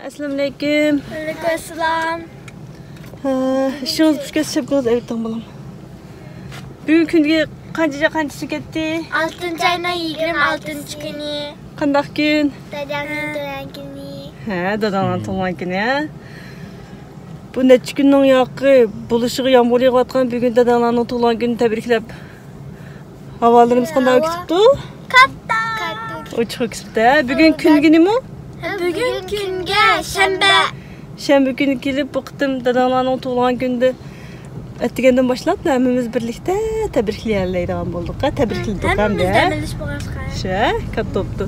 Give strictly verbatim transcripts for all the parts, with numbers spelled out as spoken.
ئەسسالامۇئەلەيكۇم. ۋەئەلەيكۇم ئەسسالام. ھە، ئىشىڭىز پۈشكەس، شەپكىڭىز ئەۋېتىڭ، بالام. بۈگۈن كۈنگە قانچە، قانچىسى كەتتى؟ ئالتىنچى ئاينىڭ يىگىرمە ئالتىنچى كۈنى. قانداق كۈن؟ دادامنىڭ تۇغۇلغان كۈنى. ھە، داداڭنىڭ تۇغۇلغان كۈنى، ھە. بۇ نەچچە كۈننىڭ ياقى بولۇشىغا يامغۇر يېغىۋاتقان، بۈگۈن داداڭلارنىڭ تۇغۇلغان كۈنىنى تەبرىكلەپ، ھاۋالىرىمىز قانداق كېتىپتۇ؟ كاتتا. ئوچۇق كېتىپتۇ، ھە؟ بۈگۈن كۈنگە نېمە؟ بۈگۈن كۈنگە شەنبە. شەنبە كۈنى كېلىپ، بۇ قېتىم داداڭلارنىڭ تۇغۇلغان كۈنىدە ئەتىگەندىن باشلاپ ھەممىمىز بىرلىكتە تەبرىكلىيەلەيدىغان بولدۇق، ھە؟ تەبرىكلىدۇق ھەممىمىز ھەمدە. دەم ئېلىش بولغاچقا. شە، كاتتا بوپتۇ.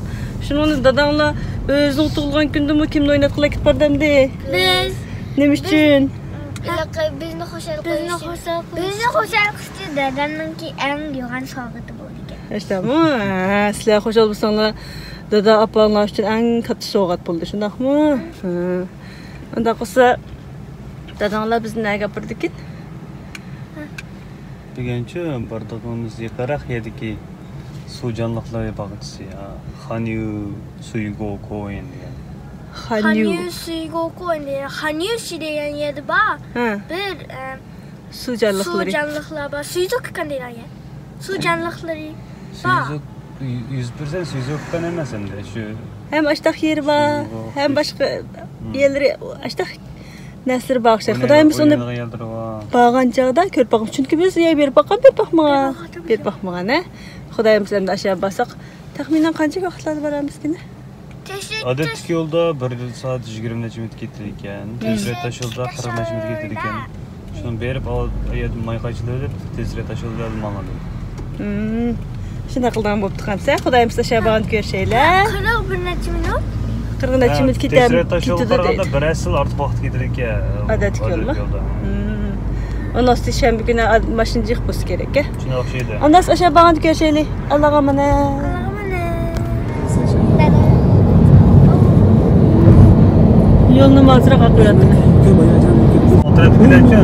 شۇنىڭ بىلەن داداڭلار ئۆزىنىڭ تۇغۇلغان كۈنىدىمۇ كىمنى ئويناتقىلى ئەكېتىپ باردى ئەمدى؟ بىز. نېمە ئۈچۈن؟ بىز، بىزنى خۇشال قىلىش. بىزنى خۇشال قىلىش. بىزنى خۇشال قىلىش ئۈچۈن دادامنىڭكى ئەڭ يوغان سوۋغىتى بولىدىكەن. ئەشتەمۇ؟ ھە، سىلەر خۇشال بولساڭلار، دادا ئاپاڭلار ئۈچۈن ئەڭ كاتتا سوۋغات بولىدۇ، شۇنداقمۇ؟ ھە. ئۇنداق بولسا، داداڭلار بىزنى نەگە ئاپىرىدىكىن؟ بۈگۈنچۇ بارىدىغىنىمىز يېقىنراق يەردىكى سۇ جانلىقلىرى باغچىسى، ھا، خانيۇ سۇيگو كوئېن دېگەن. خانيۇ. خانيۇ سۇيگو كوئېن دېگەن، خانيۇشى دېگەن يەردە بار. ھە. بىر، ئە، سۇ جانلىقلىرى. سۇ جانلىقلار بار. سۇيزۇككان دېگەن يەر. سۇ جانلىقلىرى بار. سۇيزۇك، يۈز پىرسەنت سۇيزۇككان ئەمەس ئەمدى، شۇ. ھەم ئاشتاق يېرى بار، سۇيزۇك ھەم باشقا يەرلىرى، ئاشتاق نەرسىلىرى بار ئوخشايدۇ. خۇدايىم بىز ئۇنى بارغان چاغدا كۆرۈپ باقمىغان. چۈنكى بىز يەر بېرىپ باققان، بېرىپ باقمىغان. بېرىپ باقمىغان، ھە. خۇدايىم بىز ئەمدى ئاشۇ يەرگە بارساق، تەخمىنەن قانچە ۋاقىتلاردا بارارمىز كېنە؟ ئادەتتىكى يولدا بىر سائەت يىگىرمە نەچچە مىنۇت كېتىدىكەن. تېز رەت تاش يولدا قىرىق نەچچە مىنۇت كېتىدىكەن. شۇنى بېرىپ، ئايەردىن ماي قاچىلىۋېلىپ، تېز رەت تاش يولدا ماڭىدۇ. شۇنداق قىلىدىغان بوپتۇ قانسا، خۇدايىم بىز ئاشۇ يەرگە بارغاندا كۆرۈشەيلى. قىرىق بىر نەچچە مىنۇت؟ قىرىق نەچچە مىنۇت كېتەم، كېتىدۇ دەيدۇ. بىر ئەسىل ئارتۇق ۋاقىت كېتىدىكەن. ئادەتتىكى يولدا. ئۇنىڭ ئۈستى شەنبە كۈنى ماشىنا جىق بولسا كېرەك. شۇنداق ئوخشايدۇ. ئانداس ئاشۇ يەرگە بارغاندا كۆرۈشەيلى. ئاللاغا ئامانەت. يولنى ئازراق ئاقىۋەتتىم. ئولتۇرۇپ كېتەتچۇ.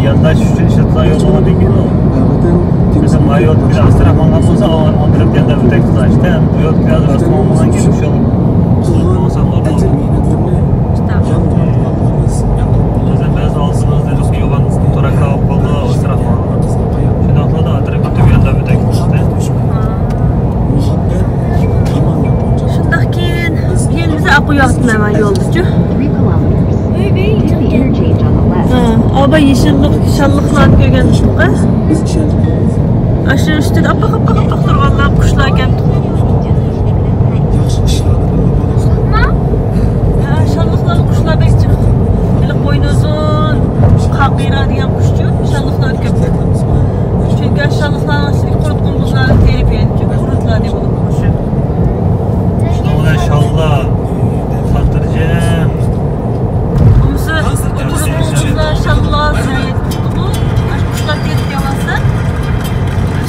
يانداش ئۈچۈن ئىشلەتسە يول بولغاندىن كېيىن ئۇ. مەسىلەن، ما يول ئاستىراق ماڭغان بولسا، ئولتۇرۇپ يانداپ ئۆتەك تۇتاشتى. بۇ يول ئاستىراق ماڭغان كېيىن شۇ يول بولسا بولىدۇ. مەسىلەن، بەزى ئالدىمىزدا يوغان تۇراكا بولۇپ قالدى، ئاستىراق ماڭغان. شۇنداقلا ئاستىراق كېتىپ يانداپ ئۆتەك تۇتاشتى. شۇنداق كېيىن يېنىمىزدا ئاقۇيۇۋاتىمەن مەن يولدىچۇ. ھە، ئابا يېشىللىق، شاللىقلارنى كۆرگەن تۇقى. ئاشۇ ئۈستىدە ئاپپاق، ئاپپاق، ئاپپاق تۇرغانلار قۇشلار ئىكەن. ھە، شاللىقلار قۇشلار بەك جىق. ھېلىقى بوينى ئۇزۇن، قاقىرا دېگەن قۇشچۇ، شاللىقلار كۆپ. چۈنكى شاللىقلارنىڭ ئىچىدىكى قۇرۇتقۇن بۇزلارنى تېرىپ يەيدىچۇ، قۇرۇتلار دەپ بولىدۇ قۇشى. شۇنىڭ بىلەن شاللا، خاتىرجەم. بولمىسا، قۇرۇتقۇن بۇزلار شاللا زىيان يەتكۈزىدىغۇ. قۇشلار تېرىپ يەۋالسا،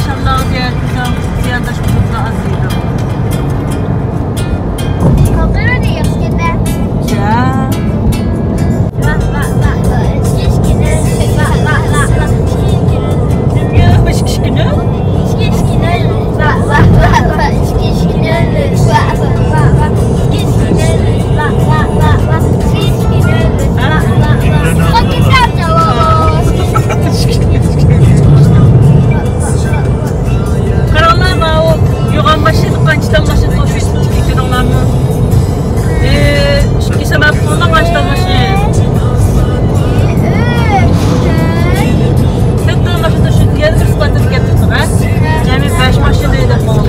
شاللاغا زىيان يەتكۈزىدىغان زىيانداش قۇرۇتلار ئاز دەيدۇ. قاراڭلار، ماۋۇ يوغان ماشىنا قانچە تال ماشىنا توشۇيدۇ، كۆردۈڭلارمۇ؟ ئى، ئىككى سەۋەب بولدى، قانچە تال ماشىنا؟ تۆت تال ماشىنا توشۇيدۇ، يەنە بىر سپاتىدا كەتتى، ھە؟ جەمئىي بەش ماشىنا دەپ قويۇڭ.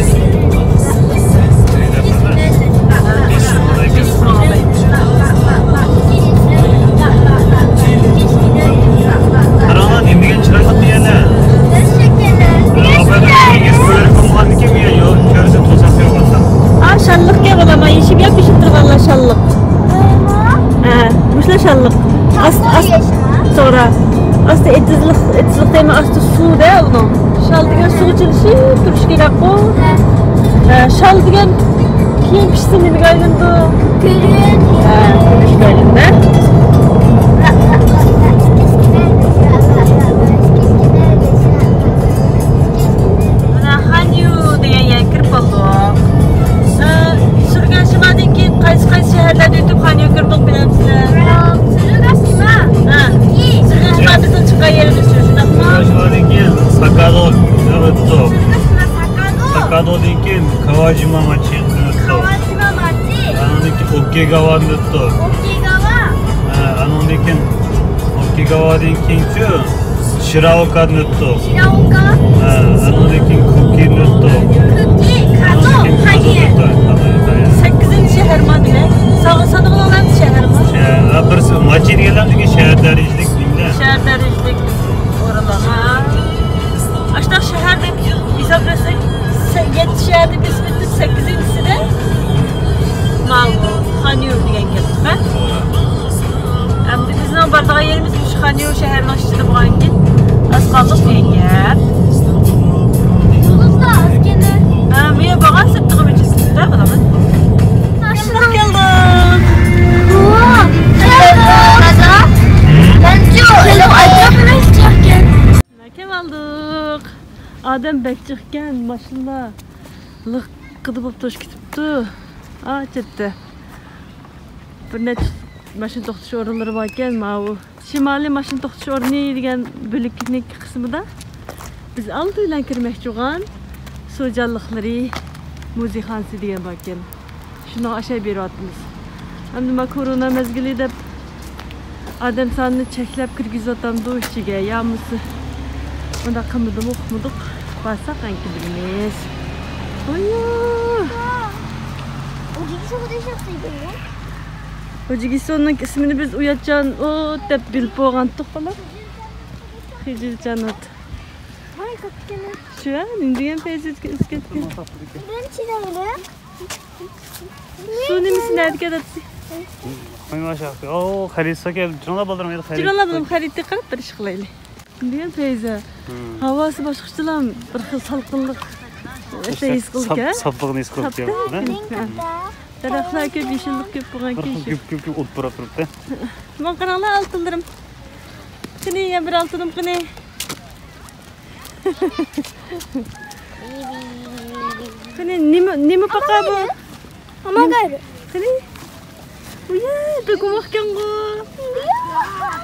قاراڭلار، نېمە دېگەن چىرايلىق دېگەنلەر. ئا، شاللىق گەپ ئۇلار، يېشىپ يەپ پىشىپ تۇرغانلار شاللىق. ھە، مۇشۇلار شاللىق. ئاست، ئاست، توغرا. ئاستى ئېتىزلىق، ئېتىزلىق دەيمەن، ئاستى سۇ دە ئۇنىڭ. شال دېگەن سۇغا چىلىشىپ تۇرۇشى كېرەكقۇ. ھە، شال دېگەن كېيىن پىشسا نېمىگە ئايلىنىدۇ؟ گۈلگە. ھە، گۈلگە ئايلىنىدۇ. مانا خانيۇ دېگەن يەرگە كىرىپ بولدۇق. ئە، سۈرگۈن شىمالدىن كېيىن قايسى، قايسى شەھەرلەردە ئۆتۈپ خانيۇ ساكادو. ساكادودىن كېيىن كاۋاجىما ماچى قىلىنىپتۇ. كاۋاجىما ماچى. ئانىڭدىن كېيىن ئوكىگاۋانى ئۆتتۇق. ئوكىگاۋا. ھە، ئانىڭدىن كېيىن ئوكىگاۋادىن كېيىنچۇ شىراۋكادىن ئۆتتۇق. شىراۋكا. ھە، ئانىڭدىن كېيىن كۇكىدىن ئۆتتۇق. كۇكى، كادو، كادو. سەككىزىنچى شەھەر ما دېمەك. ساغ-، سانىغىنىڭ نەچچە شەھەر ما؟ شەھەر، ھە، بىرسى ماچى دېگەنلەر شەھەر دەرىجىلىك دېيىمدە. شەھەر دەرىجىلىك ئورۇنلار. ھە. ئاشۇنداق شەھەر دەپ ھېسابلىساق، سە-، يەتتە شەھەردىن بېسىپ ئۆتۈپ، سەككىزىنچىسىدە ماۋۇ خانيۇ دېگەن گەپ. ئەمدى بىزنىڭ بارىدىغان يېرىمىز مۇشۇ خانيۇ شەھىرىنىڭ ئىچىدە بولغاندىكىن ئاز قالدۇق دېگەن گەپ. يۇلدۇزلار ئاز كېلە. ھە، مېنىڭ بارغان سىرتىغا بىر چىقىپتۇ، قاراڭ. ئاشۇنداق كەلدۇق. ۋاو، كەلدۇق. مەنچۇ، ئەجەب ئەجەب. كېلىۋالدۇق. ئادەم بەك جىقكەن، ماشىنىلار لىققىدە بولۇپ توشۇپ كېتىپتۇ. ئا، چەتتە بىر نەچچە ماشىنا توختىتىش ئورۇنلىرى باركەن. ماۋۇ شىمالىي ماشىنا توختىتىش ئورنى دېگەن بۆلۈكنىڭ قىسمىدا بىز ئالدى بىلەن كىرمەكچى بولغان سۇ جانلىقلىرى مۇزېيخانىسى دېگەن باركەن. شۇنىڭغا ئاشاي بېرىۋاتىمىز. ئەمدى ما كورونا مەزگىلى دەپ ئادەم سانىنى چەكلەپ كىرگۈزۈۋاتامدۇ ئىچىگە، يامىسى ئۇنداق قىلمىدىمۇ ئۇقمىدۇق. بارساق ئەنكى بىلىمىز. ۋايا! ئۇجىگىسوننىڭ ئىسمىنى بىز ئۇياتچان ئوت دەپ بىلىپ بولغانتۇق بالا. خىجىلچان ئوت. ۋاي، كەپكىنى. شۇ، نېمە دېگەن پەيزى ئۆتكەن. سۇ نېمىسى نەدىكى دادىسى؟ قويما شاخ. ئو، خەرىت ساكە، جۇڭلا بالدۇرۇم ئىدى خەرىت. جۇڭلا بالدۇرۇم خەرىتتە قىلىپ بىر ئىش قىلايلى. دېگەن پەيزە. ھاۋاسى باشقىچىلام، بىر خىل سالقىنلىق ھېس قىلدىكەن. ساپلىقنى ھېس قىلدىكەن. دەرەخلەر كۆپ، يېشىللىق كۆپ بولغان كىشى. كۆپ، كۆپ، كۆپ ئوت پۇراپ تۇرۇپتۇ. ماڭا قاراڭلار، ئالتۇنلىرىم. قېنى، يەنە بىر ئالتۇنۇم قېنى. قېنى، نېمە، نېمە پاقا بۇ؟ ئامان غەيرى. قېنى. ۋىي، بەك ئوماقكەنغۇ.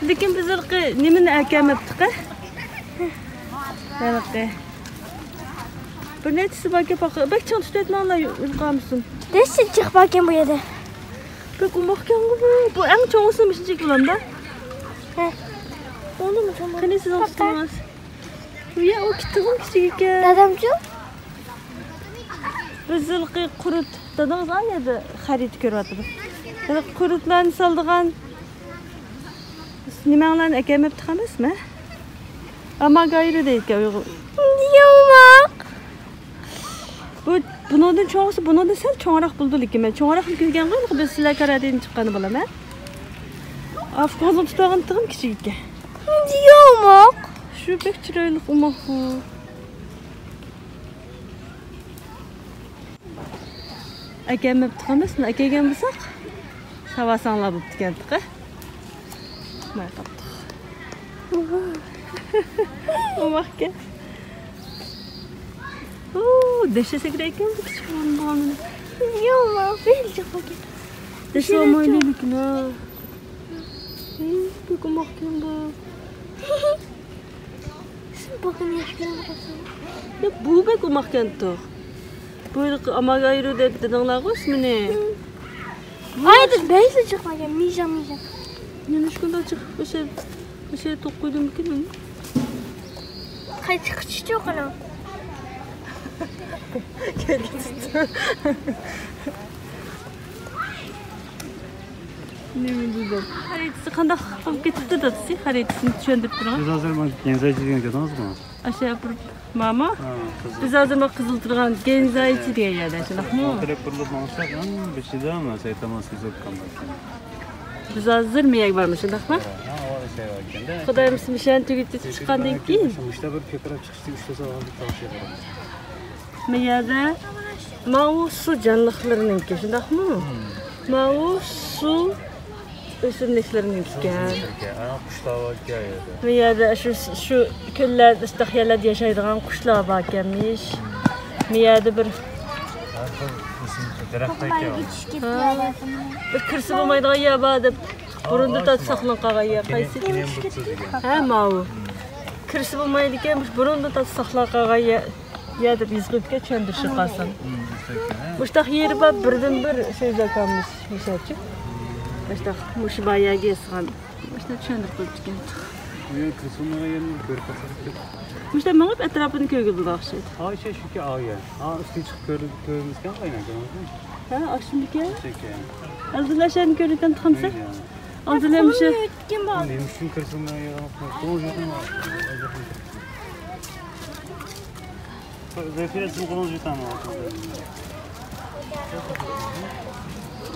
لېكىن بىز ھېلىقى نېمىنى ئەكەلمەپتۇق-ھە؟ ھېلىقى. بىر نەچچىسى باركەن پاقا. بەك چىڭ تۇتۇۋەتمەڭلار، يۇلقۇپ قالمىسۇن. دەسسە جىق باركەن بۇ يەردە. بەك ئوماقكەنغۇ بۇ. بۇ ئەڭ چوڭىسى مۇشۇنچىلىك بولامدا؟ ھە. ئۇنىمۇ چوڭ. قېنى سىزنىڭ تۇتۇڭىز. يا، ئۇ كىتابنىڭ كىچىك ئىكەن. دادامچۇ؟ بىز ھېلىقى قۇرۇت، دادىڭىز ئا يەردە خەرىتە كۆرۈۋاتىدۇ. ھېلىقى قۇرۇتلارنى سالىدىغان نېمەڭلارنى ئەكەلمەپتىخ ئەمەسمۇ؟ ئاماگايرو دەيدىكەن ئۇيغۇر. يوماق. بۇ، بۇنىڭدىن چوڭىسى، بۇنىڭدىن سەل چوڭراق بولىدۇ، لېكىن مەن چوڭراقنى كۆرگەنغۇ، بىز سىلەر كاراتېدىن چىققاندا بالام، ھە؟ ئافغاننىڭ تۇتۇۋالغان تېخىمۇ كىچىك ئىكەن. يوماق. شۇ بەك چىرايلىق ئوماق بۇ. ئەكەلمەپتىخ ئەمەسمۇ؟ ئەكەلگەن بولساق، ساۋاساڭلار بوپتىكەنتىق. ماي قاپتۇق. ئوماقكەن. ئۇ، دەشە سەكرەيكەن بۇ كىچىك بولغان. يوماق، بەك جىق بولغان. دەشە ئومايلىكىنا. بەك ئوماقكەن بۇ. يا، بۇ بەك ئوماقكەنتۇ. بۇ ئاماگايرو دەپ دېدىڭلارغۇ ئىسمىنى. ئايدىن بەيسى چىقمىغان، مىژا، مىژا. نېمىشقا چىقىپ، ئۆشە، ئۆشە توق قويدۇمكىن ئۇنى؟ قايتىپ چىقىشى يوق ئۇنىڭ. نېمە دېدىم؟ خەرىتىسى قانداق قىلىپ كېتىپتۇ، دادىسى؟ خەرىتىسىنى چۈشەندۈرۈپ بېرىڭ. بىز ھازىر مانا گەنزايچى دېگەن كۆردىڭىزمۇ؟ ئاشۇ ئاپىرىپ، ماما. ھا، قىزىل. بىز ھازىر مانا قىزىل تۇرغان گەنزايچى دېگەن يەردە، شۇنداقمۇ؟ ئۇ تەرەپ بۇرۇلۇپ ماڭساق، ئەڭ بېشىدا مانا سەيتاما سىزىپ قالغان. بىز ھازىر مېيەگە بارىمىز، شۇنداقمۇ؟ ھا، ھا، ئۇ شەي بار ئىكەن-دە. خۇدايىم، مۇشۇنى تۈگىتىپ چىققاندىن كېيىن. مۇشۇنداق بىر پىرپىراپ چىقىشتى، ئۈچ سائەت ئالغان تاغ شەھىرى. مەيەردە ماۋۇ سۇ جانلىقلىرىنىڭكى، شۇنداقمۇ؟ ماۋۇ سۇ ئۆسۈملۈكلىرىنىڭكى ئىكەن. قۇشلار بار ئىكەن يەردە. مەيەردە شۇ، شۇ كۆللەر، ئىسسىق يەرلەردە ياشايدىغان قۇشلار باركەنمىش. مەيەردە بىر، ھەر خىل ئۆسۈملۈك، دەرەخلەر ئىكەن. ھا، بىر كىرسە بولمايدىغان يەر بار دەپ، بۇرۇندا تارتىپ ساقلىنىپ قالغان يەر قايسى؟ ھە، ماۋۇ. كىرسە بولمايدىكەن، مۇشۇ بۇرۇندىن تارتىپ ساقلاپ قالغان يەر، يەر دەپ يېزىپ قويۇپتىكەن، چۈشەندۈرۈشكە قالسام. مۇشۇنداق يېرى بار، بىردىن بىر سۆيۈز ئاكاممىز ياشاپچۇ. مۇشۇنداق مۇشۇ باياگى ياسىغان. مۇشۇنداق چۈشەندۈرۈپ قويۇپتىكەن. ئۇ يەر كىرسە بولمىغان يەرنى كۆرۈپ قالساق. مۇشۇنداق مېڭىپ ئەتراپىنى كۆرگىلى بولىدۇ ئوخشايدۇ. ھا، شۇ، شۇكى، ھا، يەر. ھا، ئۈستىگە چىقىپ كۆرۈپ، كۆرۈمىزكەن، ئايلان كۆرۈمىزكەن. ھە، ئاشۇندىكەن. شۇكى. ئالدىنلا شەرنى كۆرۈۋېتەم تېخىمسە؟ ئالدىنلا مۇشۇ. نېمە ئۈچۈن كىرسە بولمىغان يەر؟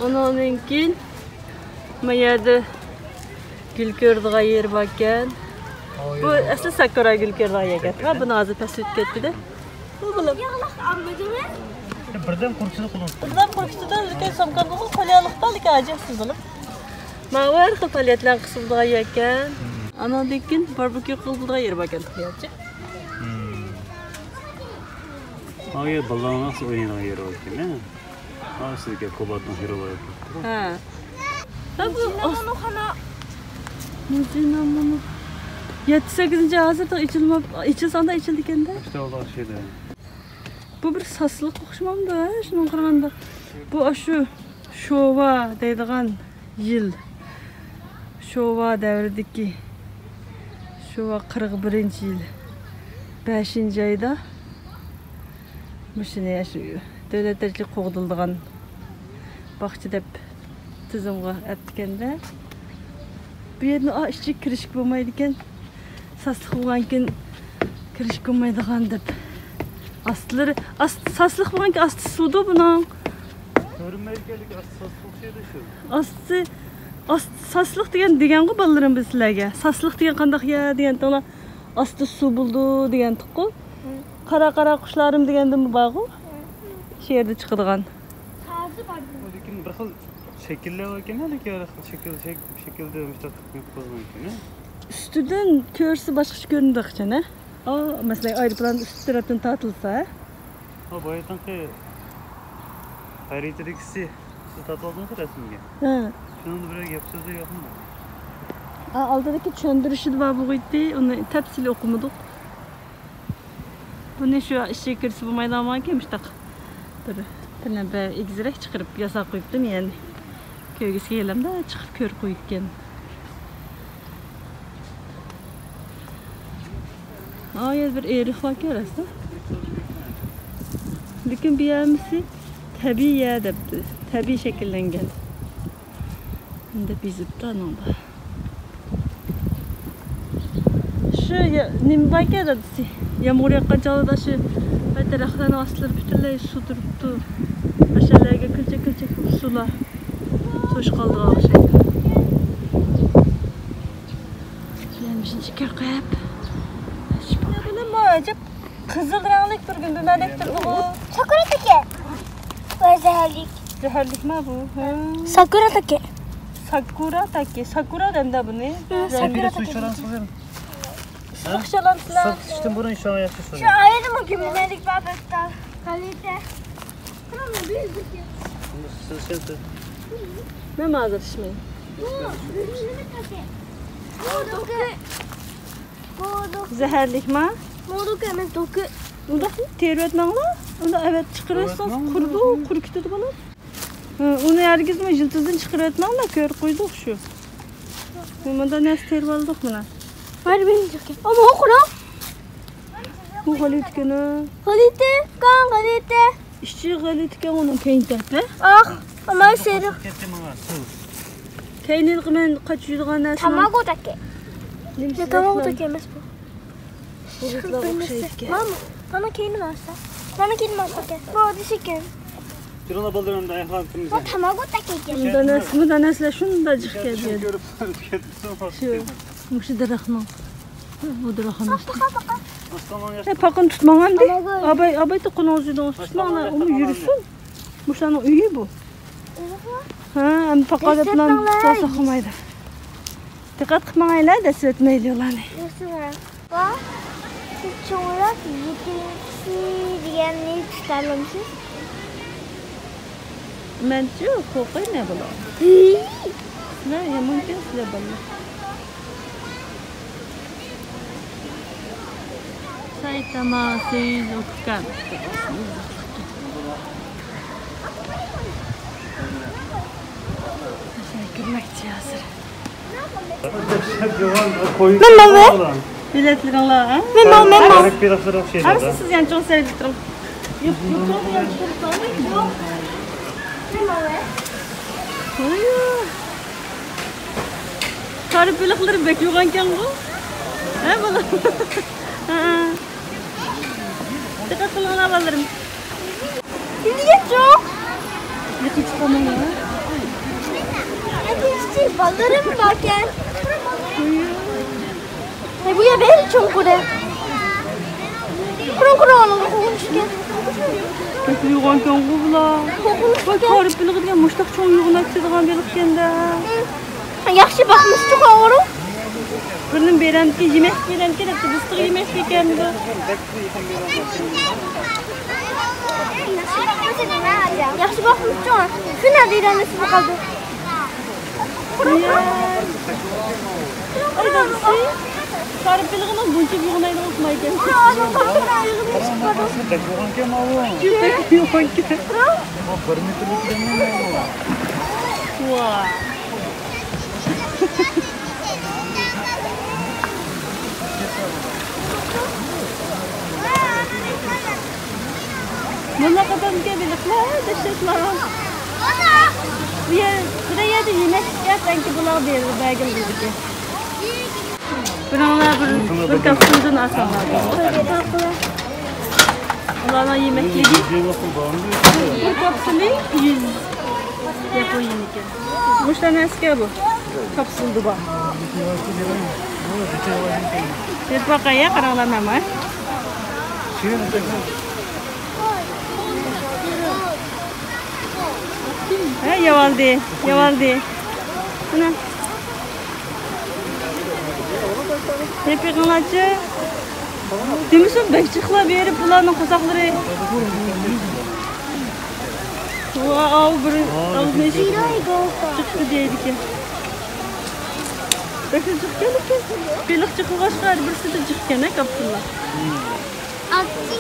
ئۇنىڭدىن كېيىن ما يەردە گۈل كۆرىدىغان يېرى باركەن. بۇ ئەسلى ساكۇرا گۈل كۆرىدىغان يەركەن. ھا، بۇنى ھازىر پەسلىتىپ كەتتى-دە. بۇ بولۇپ. بىردەم قورقۇتىدۇ قولۇڭ. بىردەم قورقۇتىدۇ، لېكىن سومكامدا قولياقلىق بار، لېكىن ھاجەتسىز بولۇپ. ماۋۇ ھەر خىل پائالىيەتلەرنى قىلسا بولىدىغان يەركەن. ئانىڭدىن كېيىن باربېكيۇ قىلىدىغان يېرى باركەن، قىلياچى. ئا، يەر بالىلارنىڭ ئوينايدىغان يېرى باركەن، ھە؟ ئا، سىزگە كوباتنىڭ ھېرو بار. ھە. ھە، بۇ مۇزېينامۇنۇ. يەتتە سەككىزىنچى ئەسىردە ئېچىلماپ، ئېچىلسا ئانداق ئېچىلىدىكەن-دە. بۇ بىر ساسلىق ئوخشىمامدۇ، ھە، شۇنىڭغا قارىغاندا؟ بۇ ئاشۇ شوۋا دەيدىغان يىل، شوۋا دەۋرىدىكى، شوۋا قىرىق بىرىنچى يىل، بەشىنچى ئايدا مۇشۇنى ئاشۇ دۆلەت دەرىجىلىك قوغدىلىدىغان باغچە دەپ تىزىمغا ئەپتىكەن-دە. بۇ يەردىن، ئا، ئىچىگە كىرىشكە بولمايدىكەن. ساسلىق بولغانكىن كىرىشكە بولمايدىغان دەپ. ئاستىلىرى، ئاست-، ساسلىق بولغانكىن ئاستى سۇدۇ بۇنىڭ. كۆرۈنمەيدىكەنلىكى ئاستى ساسلىق شۇ. ئاستى، ئاستى ساسلىق دېگەن، دېگەنغۇ بالىلىرىم بىز سىلەرگە. ساسلىق دېگەن قانداق يەر دېگەنتىڭلار. ئاستى سۇ بولىدۇ دېگەنتۇققۇ. قارا، قارا قۇشلارىم دېگەندىمۇ بارغۇ. شۇ يەردە چىقىدىغان. لېكىن بىر خىل شەكىللەر باركەن، لېكىن شەكىل، شەك-، شەكىلدە مۇشۇنداق قويۇپ قويغانكەن. ئۈستىدىن كۆرسە باشقىچە كۆرۈنىدۇ ئىچىنى. ئا، مەسىلەن، ئايروپىلان ئۈست تەرەپتىن تارتىلسا. ھا، بايىقىنقى خەرىتىدىكىسى سىز تارتىۋالدىڭىز رەسىمگە. ھە. شۇنىڭدا بىرەر گەپ سۆزلەر يوقمۇ؟ ئا، ئالدىدىكى چۈشەندۈرۈشىدە بار بولغىيتتى، ئۇنى تەپسىلىي ئوقۇمىدۇق. بۇنى شۇ ئىچىگە كىرسە بولمايدىغان بولغانكەن، مۇشۇنداق بىر، بىر نەمبە ئېگىزرەك چىقىرىپ ياساپ قويۇپتىم، يەنى كۆرگۈسى كەلگەندە چىقىرىپ كۆرۈپ قويىدىكەن. ئا، يەنە بىر ئېرىق باركەن راستلا. لېكىن بۇ يەر ھەممىسى تەبىئىي يەر دەپتۇ، تەبىئىي شەكىللەنگەن. دەپ يېزىپتۇ ئانىڭدا. شۇ يا-، نېمە باركەن دادىسى؟ يامغۇر ياغقان چاغدا شۇ دەرەخلەرنىڭ ئاستىلىرى پۈتۈنلەي سۇ تۇرۇپتۇ. ئاشۇ يەرلەرگە كۈلچەك-كۈلچەك بولۇپ سۇلار توشۇپ قالىدىغان ئوخشايدۇ. شۇ يەرنى شۇنچە كۆرۈپ قويۇپ. بۇنىمۇ ئەجەب قىزىل رەڭلىك بىر گۈل، نېمە دەپ تۇرىدۇ؟ ساكۇرا تاكى. ۋە زەھەرلىك. زەھەرلىكما بۇ؟ ھە. ساكۇرا تاكى. ساكۇرا تاكى. ساكۇرا دەمدە بۇنى. ھە، ساكۇرا تاكى. سۇ ئىچىشتىن بۇرۇن شۇڭا ياخشى سۇ. شۇ ئايرىمۇ گۈمۈنەلىك بار بەتتا. غەلىتە. مەن ھازىر ئىچمەيمەن. بۇ زەھەرلىكما؟ بۇ دوكى ئەمەس، دوكى. ئۇنداق تېرىۋەتمەڭلار. ئۇنداق ئەۋەت چىقىرىۋەتسىڭىز قۇرۇدۇ، قۇرۇپ كېتىدۇ بالام. ھە، ئۇنى ھەرگىزمۇ يىلتىزدىن چىقىرىۋەتمەڭلار، كۆرۈپ قويدۇق شۇ. مۇندا نەرسە تېرىۋالدۇق مانا. بۇ غەلىتىكەن ھە. غەلىتە، كان غەلىتە. ئىچى غەلىتىكەن ئۇنىڭ كەينى تەرىپى. ئاھ، ئامان سېرىق. كەينىلىقى مەن قاچىدىغان نەرسە. تاماگو تاكى. تاماگو تاكى ئەمەس بۇ. بۇ بىر ئوخشايدىكەن. ماما، ماما كەينى ماڭسا. ماما كەينى ماڭسا. بۇ ئادىشى ئىكەن. تۇرۇڭلار بالىلىرىم، ئاياقلارنى تۇرۇڭلار. بۇ تاماگو تاكى ئىكەن. مۇندا نەرسە، مۇندا نەرسىلەر شۇنداق جىق كەلگەن. شۇ، مۇشۇ دەرەخنىڭ. بۇ دەرەخنىڭ. باقا، باقا. ئە، پاقىنى تۇتماڭ ئەمدى. ئاباي، ئاباي، تۇتماڭلار، ئۇنى يۈرسۇن. مۇشۇلارنىڭ ئۆيى بۇ. ھە، ئەمدى پاقا دەپ تۇتسا قىلمايدۇ. دىققەت قىلىپ ماڭايلى، دەسسىۋەتمەيلى ئۇلارنى. بۇ، سىز چوڭراق يېتىنچى دېگەننى تۇتالامسىز؟ مەنچۇ، قورقايمەن بۇلار. ھىي! سىلەر يامانكەنسىلەر بالىلار. ئايتاما سۆيۈز ئۇكام. كىرمەكچى ھازىر. مەن ماۋۇ. بىلەتلىرىڭلار، ھە؟ مەن ماۋۇ، مەن ماۋۇ. ھەممىسى سىز يانچۇقىنى سەۋرىپ تۇرۇڭ. يوق، يوق، يوق، يوق. مەن ماۋۇ. قارا بېلىقلىرى بەك يوغانكەنغۇ. ھە، بالام؟ ھە. دىققەت قىلىڭلار، بالىلىرىم. نېمە دېگەن جوق؟ يېقىن چىقالمايمەن. ئەكەشتى، بالىلىرىم باركەن. ھەي، بۇ يەر بەك چوڭقۇر. قۇرۇڭ، قۇرۇڭ، ئالىدۇ، قورقۇنچ ئىكەن. بەك يوغانكەنغۇ بۇلار. قورقۇنچ ئىكەن. ۋاي، قارا بېلىق دېگەن مۇشتاق چوڭ يوغىناپ كېتىدىغان بېلىقكەن-دە. ياخشى باقمىسىچۇ، قورقۇنچ. بىرنى بېرەمدىكى يېمەك بېرەمدىكى دەپتۇ، بىز تېخى يېمەك بېرىكەنمىدۇ. ياخشى باقمىسىچۇ، شۇ نادىرەنى سىزگە قالدى. ئاي دادىسى، قارا بېلىقنىڭ بۇنچە يوغىنايدىغان ئۇقمايكەن. بەك يوغانكەن ماۋۇ. بەك يوغانكەن. بىر مېتىرلىك دېمەيمەن ماۋۇ. ۋاي. مۇنداق قاتارمىكەن بېلىقلار، دەشتەكلار. بۇ يەر، بىر يەردە يېمەكلىك يەپ، ئەنكى بۇلار بېرىدۇ، بەرگىلى بىزگە. بىرىڭلار بىر، بىر كاپسۇلدىن ئالساڭلار. ئۇلارنىڭ يېمەكلىكى. بىر كاپسۇلى يۈز ياپون يېنىكەن. مۇشۇلار نەسكە بۇ؟ كاپسۇلدا بار. بېرىپ باقاي، قاراڭلار نېمە. ھە، يەۋالدى، يەۋالدى. مانا. يەپ بېقىڭلارچۇ. دېمىسۇن، بەك جىقلاپ بېرىپ بۇلارنىڭ قورساقلىرى. ۋاۋ، بىر ئاغزىنى ئېچىپ جىقتى دەيدىكەن. بەكلا جىقكەن ئىكەن. بېلىق جىقلىغاچقا ھەر بىرسىدە جىقكەن، ھە، كاپسۇللار.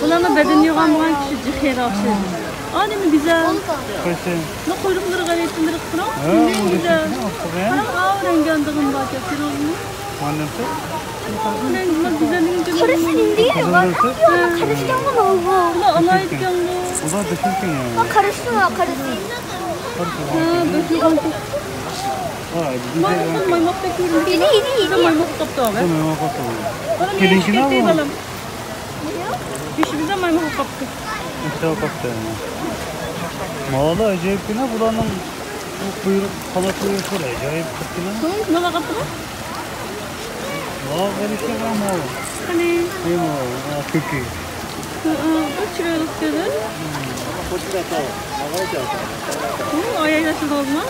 بۇلارنىڭ بەدىنى يوغانمىغان كىشى جىق يەرگە ئوخشايدۇ. ئا، نېمە گۈزەل. قايسى؟ بۇ قۇيرۇقلىرى غەلىتىلىرى قىرىڭ. ھە، نېمە گۈزەل. قاراڭ، ئاۋۇ رەڭگى ئاندىغىمۇ باركەن، كۆردىڭىزمۇ؟ مانا نېمىسى؟ ئاۋۇ رەڭگى، بۇ گۈزەللىكىنى كۆردىڭىزمۇ؟ قارىسى نېمە دېگەن؟ ھە. قارىسى يامان ئۇ. بۇلار ئالايىتكەنغۇ. ئۇلار دېسىلكەن يا. قارىسى، قارىسى. ھە، بەك يوغان. ھە، بىزدە مايماقتەك كۆرۈنىدۇ. يېدى، يېدى، يېدى. مايماق قاپتۇ، ئابە. مايماق قاپتۇ. بالام، كېلىنكىنى ئېشىكتەك دەي، بالام. بېشىمىزدا مايماق قاپتۇ. ئىشتە قاپتۇ. ماۋۇلار ئاجايىپكىنە، بۇلارنىڭ بۇ قۇيرۇق، قانات قۇيرۇقلىرى ئاجايىپ قىپكىنە. ھە، نېمە قاپتۇ؟ ۋاۋ، غېرىشكە قارا ماۋۇ. قېنى؟ ئەي ماۋۇ، ھە، كۆكى. ھە، ھە، بۇ چىرايلىق گۈزەل. ھە، ئاياغ تاشلىدىڭىزمۇ؟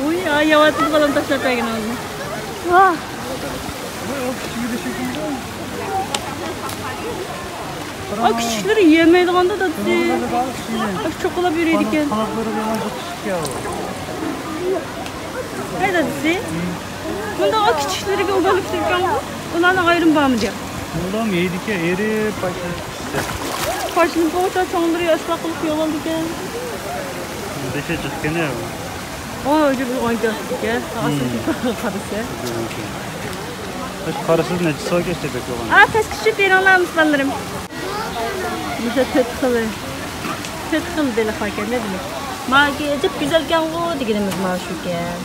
ۋۇي، ئاي، يەۋاتىدۇ، بالام تاشلاپ بەرگىنىڭىزنى. ۋاھ. ئا، كىچىكلىرى يېيەلمەيدىغاندا دادىسى. ئا، چوقۇلاپ يۈرىدىكەن. ھەي دادىسى. بۇنداق ئا، كىچىكلىرىگە ئۇ بالىلىق تۇرغانغۇ. ئۇلارنىڭ ئايرىمى بارمىدى؟ ئۇلار يەيدىكەن، ئېرى پاشا. پاشىنى بولسا چوڭلىرى ئاشۇنداق قىلىپ يەۋالىدىكەن. دېشى چىققىنى. ئۇ ئۆزى بىر ئويۇنچۇق ئىكەن. ئاسىي قارىسا. قارىسىز نەچچە سوكەش دەپ يوغان. ئا، پەسكە چۈشۈپ بېرىڭلار، مۇسۇلمانلىرىم. مۇشۇ تۆت خىلى. تۆت خىل بېلىق باركەن، نە دېمەك؟ ماكى ئەجەب گۈزەلكەنغۇ دېگىنىمىز مانا شۇكەن.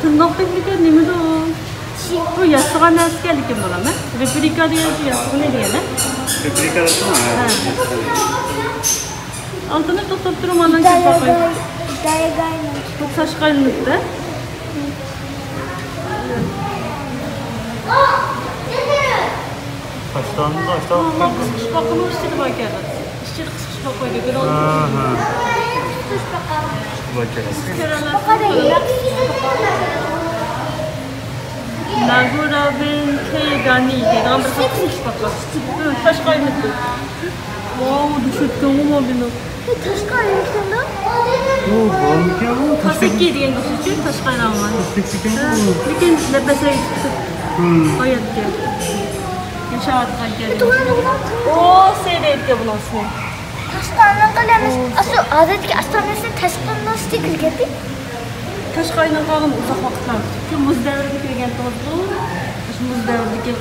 تىرناق بەكلىكى نېمىدۇ؟ بۇ ياسىغان نەرسىكەن لېكىن بۇلار، ھە؟ رېپلىكا دېگەن شۇ ياسىغىنى دېگەن، ھە؟ رېپلىكا دەپتۇ، ھە. ئالتىنى توختاپ تۇرۇڭ، ئاندىن كۆرۈپ باقاي. بۇ تاشقا ئايلىنىپتۇ. تاشلاندى، تاشلاندى. قىسقۇچپاقىمۇ ئىچىدە باركەن. ئىچىدە قىسقۇچپاق قويدى، كۆرۈڭلارمۇ؟ ھە، ھە. قىسقۇچپاق. باركەن. سىز كۆرەلەمسىز؟ ناگورابىن كەيگانى دەيدىغان بىر خىل قىسقۇچپاقا. ھە، تاشقا ئايلىنىپتۇ. ۋاۋ، دەھشەتكەنغۇ ماۋۇ بىنو. ھە، تاشقا ئايلىنىپتۇ. ئۇ، بارمىكەن ئۇ؟ تاشقا كاسېكى دېگەن گۆشچۇ، تاشقا ئايلانغان. كاسېكى ئىكەن ھە، ئۇ. لېكىن نەپەسلەر يېتىپ كېتىپ ھە، ھاياتكەن. ياشاۋاتقان ئىكەن. ئوسېي دەيدىكەن بۇنىڭ ئىسمى. تاشقا ئايلانغان ئەمەس. ئاشۇ ئادەتتىكى ئاشخانىسىنى تاشقا ئايلانغان ئىكەن. تاشقا ئايلانغان ئۇزاق ۋاقىتلار. شۇ مۇز دەۋرىنى كۆرگەنتىڭىزغۇ؟ شۇ مۇز دەۋرىدىكى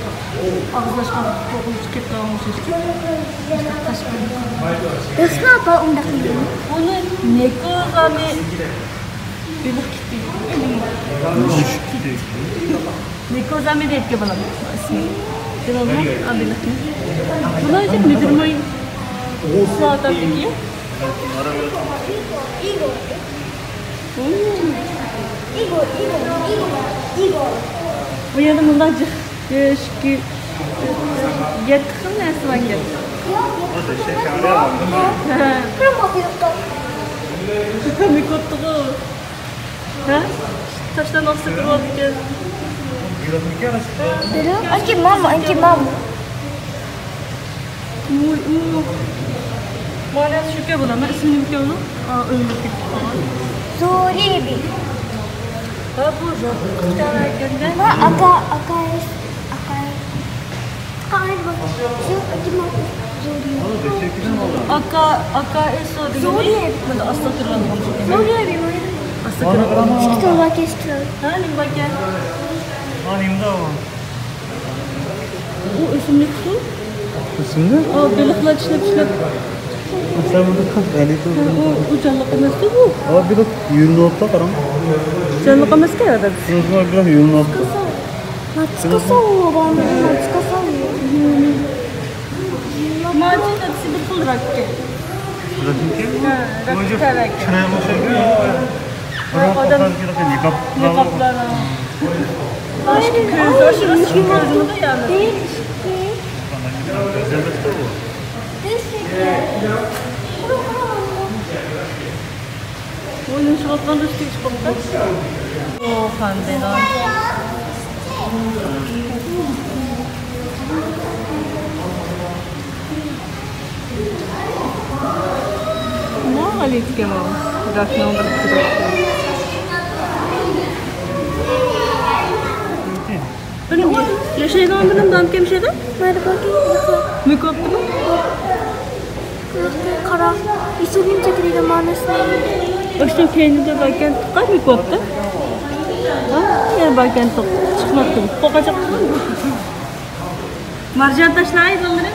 ئاغزىلاشقان توغۇنۇپ چىقىپ قالغان ئوخشاش. تاشقا ئايلانغان. ئۆسمە ئاپا ئۇنداق دېگەن. ئۇنى نېكوزامى بېلىق كىتى. نېكوزامى دەيدىكەن بالام ئىسمى. بىلىڭلار، ئا، بېلىقنى. بۇلار ئىچىپ مىدىرماي سۇ ئاتاتتىكى. بۇ يەردە مۇنداق جىق، ئىككى، يەتتە خىل نەرسە باركەن. ھە. ئۇكام يۇقۇپتىغۇ. ھە؟ تاشلارنى ئاستى كىرىۋالىدىكەن. بىلىڭ، ئەنكى مامۇ، ئەنكى مامۇ. ۋوي، ئۇ. مانا شۇكەن بۇلار. مەن ئىسمى نېمىكەن ئۇنىڭ؟ ئا، ئۆلمەس كېتىپ قالغان. زورىبى. ھە، بۇ زور. ئىككى دانە ئىكەن-دە. ما ئاكا، ئاكا ئىس-، ئاكا ئىس-، ئاكا ئىس-، ئاكا ئىس-، زورى. ئاكا، ئاكا ئىس-، زورى دېگىنى زورى. بۇندا ئاستا تۇرغان. زورى دېمەيدۇ. ئاستا تۇرغان. ئىككى تال بار، ئىككى تال. ھە، نېمە باركەن؟ ھە، نېمىدە ئۇ؟ ئۇ ئۆسۈملۈكسۇ؟ ئۆسۈملۈك؟ ئا، بېلىقلار چىشلەپ، چىشلەپ. سەن بۇنى قىز غەلىتە. ھە، ئۇ، ئۇ جانلىق ئەمەستۇ بۇ؟ ئا، بېلىق يۆلىنىۋاپتۇ، قاراڭ. جانلىق ئەمەسكەن ئادەم. يۆلىنىۋاپتۇ. ماچكا ساۋۇ، ماچكا ساۋۇ. ماچكا ساۋۇ. ماچكا ساۋۇ. ھە، راككە. راككە؟ ھە، راككە. چىرايغا ئوخشايدۇ. ھە، ئادەم نىقابلار. نىقابلار، ھە. باشقا كۆز، ئاشۇ كۆزىمىزدە يەنى. ئوينىشىۋاتقان دوستى چىقىپتۇ. ئۇ خاندىلا. نېمە قىلىدىكەن ئۇ؟ راكنىڭ بىر تۈرى. بىلمىدىم. ياشايدىغان بىلەن دام كەمشىدى؟ مەيدە باكى ياقا. مىكروبتىمۇ؟ قارا. ئىسۇبىم چەكرىگە مانىسى. ئاشۇ كەينىدە باركەن تۇقا مىكروبتا. ھا، يەنە باركەن تۇق. چىقماپتۇ. قوقاچاق. مارجان تاشلار ئايدىڭلىرى.